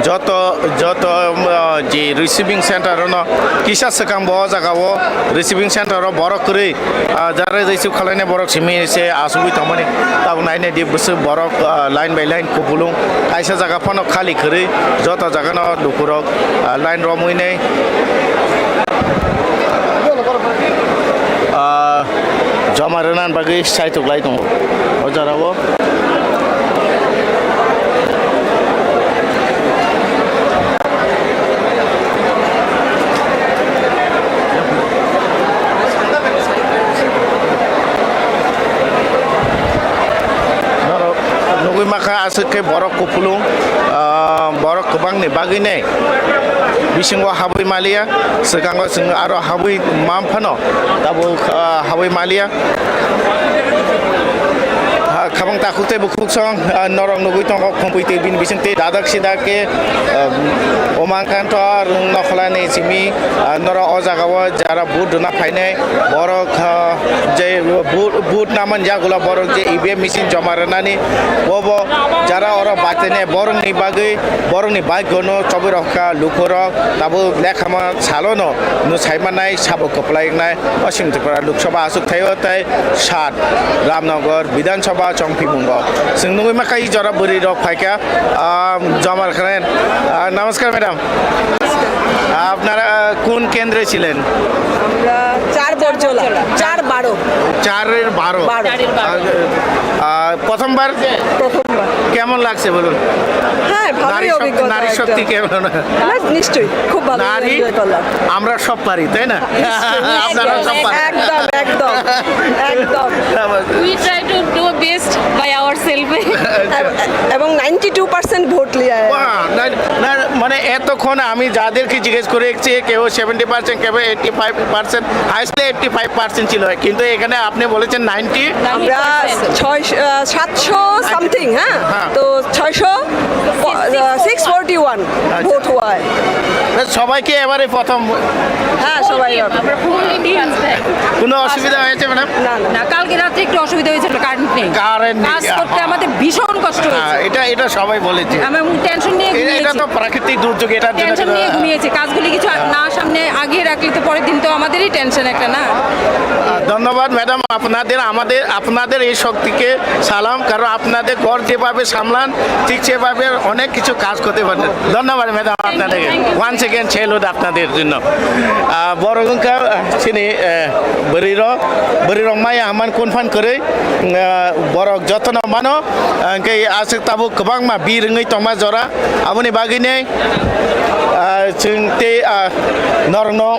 Joto, joto, um, uh, je receiving center no kisa swkang bo o jaga o receiving center o borok kwrwi, uh, jara receive khwlainai borok simi se asugwi tongmani. Tabuk nainai di bwswk borok, uh, line by line kupulung kaisa jaga phano khali kwrwi joto jaga no lukurok, uh, line romwi nai. Ah, joma rwna bagwi saitok lai tongo o jora o. Norok nugwi makha aswk khe borok kupulung, ah, borok kwbangni bagwi nai bisingo habwi maliya, swkango chwng aro habwi man phano tabuk, ah, habwi maliya. Ah, khabang takhuk tei bukhuk song, ah, norok nugwi tongo, khumpui tei bini bising tei dadak sidak khe, ah, Omang Kantor, Nokholani simi, ah, norok o jaga o jara vote rwna phainai borok, ah, je vote, vote naman yagulo borok je E V M machine joma rwnani, bobo jara oro bachainai borokni bagwi, borokni bike gono chobwi rokha lukurok, tabuk lekhama salono no saimanai sabo kwplai wngnai. Washing Tripura Lok Sabha aswk thaio tei sat Ramnagar Bidhan Sabha chongphimungo. Chwng nugwi makha i jora bwrwi rok phaikha, ah, joma rwkha. Ah, namaskar madam. আপনারা কোন কেন্দ্রে ছিলেন? আমরা চার বরজলা, চার বারো। চারের বারো। বারো। চারের বারো। আহ, আহ, প্রথমবার? প্রথমবার। কেমন লাগছে বলুন? হ্যাঁ, ভালোই নারী শক্তি, অভিজ্ঞতা নারী একটা। শক্তি কেমন? না, নিশ্চয়ই, খুব ভালো নারী, enjoy করলাম। আমরা সব পারি, তাই না? নিশ্চয়ই, আপনারা সব পারেন। একদম, একদম, একদম। We try to do best by ourselves. এব-, এবং নাইনটি টু পার্সেন্ট ভোট লিয়া হ্যায়। বাহ, না, না, মানে এতক্ষণ আমি যাদেরকে জিজ্ঞেস করেছি, কেউ সেভেন্টি পার্সেন্ট, কেউ এইটটি ফাইভ পার্সেন্ট, হায়েস্টলি এইটটি ফাইভ পার্সেন্ট ছিল, কিন্তু এখানে আপনি বলেছেন নাইনটি। আমরা ছয়, আহ, সাতশো সামথিং, হ্যাঁ? হ্যাঁ। তো ছয়শো, আহ, সিক্স ফোরটি ওয়ান আচ্ছা। ভোট হয়। না, সবাইকে এবারে প্রথম। হ্যাঁ, সবাই হবে। আমরা ফুল ইন্ডিয়ান। কোনো অসুবিধা হয়েছে, ম্যাডাম? না, না। না, কালকে রাত্রে একটু অসুবিধা হয়েছিল, কারেন্ট নেই। কারেন্ট নেই, কাজ করতে হ্যাঁ। আমাদের ভীষণ কষ্ট হয়েছে। হ্যাঁ, এটা, এটা সবাই বলেছে। আমরা টেনশন নিয়ে এটা, এটা ঘুমিয়েছি। তো প্রাকৃতিক দুর্যোগ, এটার জন্য টেনশন কিন্তু নিয়ে ঘুমিয়েছি। কাজগুলি কিছু না সামনে আগিয়ে রাখলে তো পরের দিন তো আমাদেরই টেনশন একটা, না? আহ, ধন্যবাদ, ম্যাডাম, আপনাদের, আমাদের, আপনাদের এই শক্তিকে সালাম, কারণ আপনাদের ঘর যেভাবে সামলান, ঠিক সেভাবে অনেক কিছু কাজ করতে পারেন। ধন্যবাদ, ম্যাডাম, আপনাদেরকে। Once again, salute আপনাদের জন্য। আহ, borok wngkha, ah, chini, eh, bwrwi rok, bwrwi rok maya haman kun phan kwrwi, ah, borok jotono mano, ah, hwnkhe aswk tabuk kwbangma bir wngwi tongma jora, aboni bagwini, ah, chwng tei, ah, norokno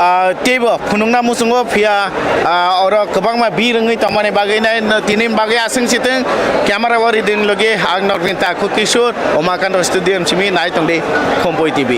Ah, teibo phunukna muchungo phiya, ah, oro kwbangma bir wngwi tongmani bagwi nai, no, tini bagwi aswng sitwng camera o ridin logi ang nokni takhuk Kishore, Umakanta Studio simi nai tongdi Khumpui T V.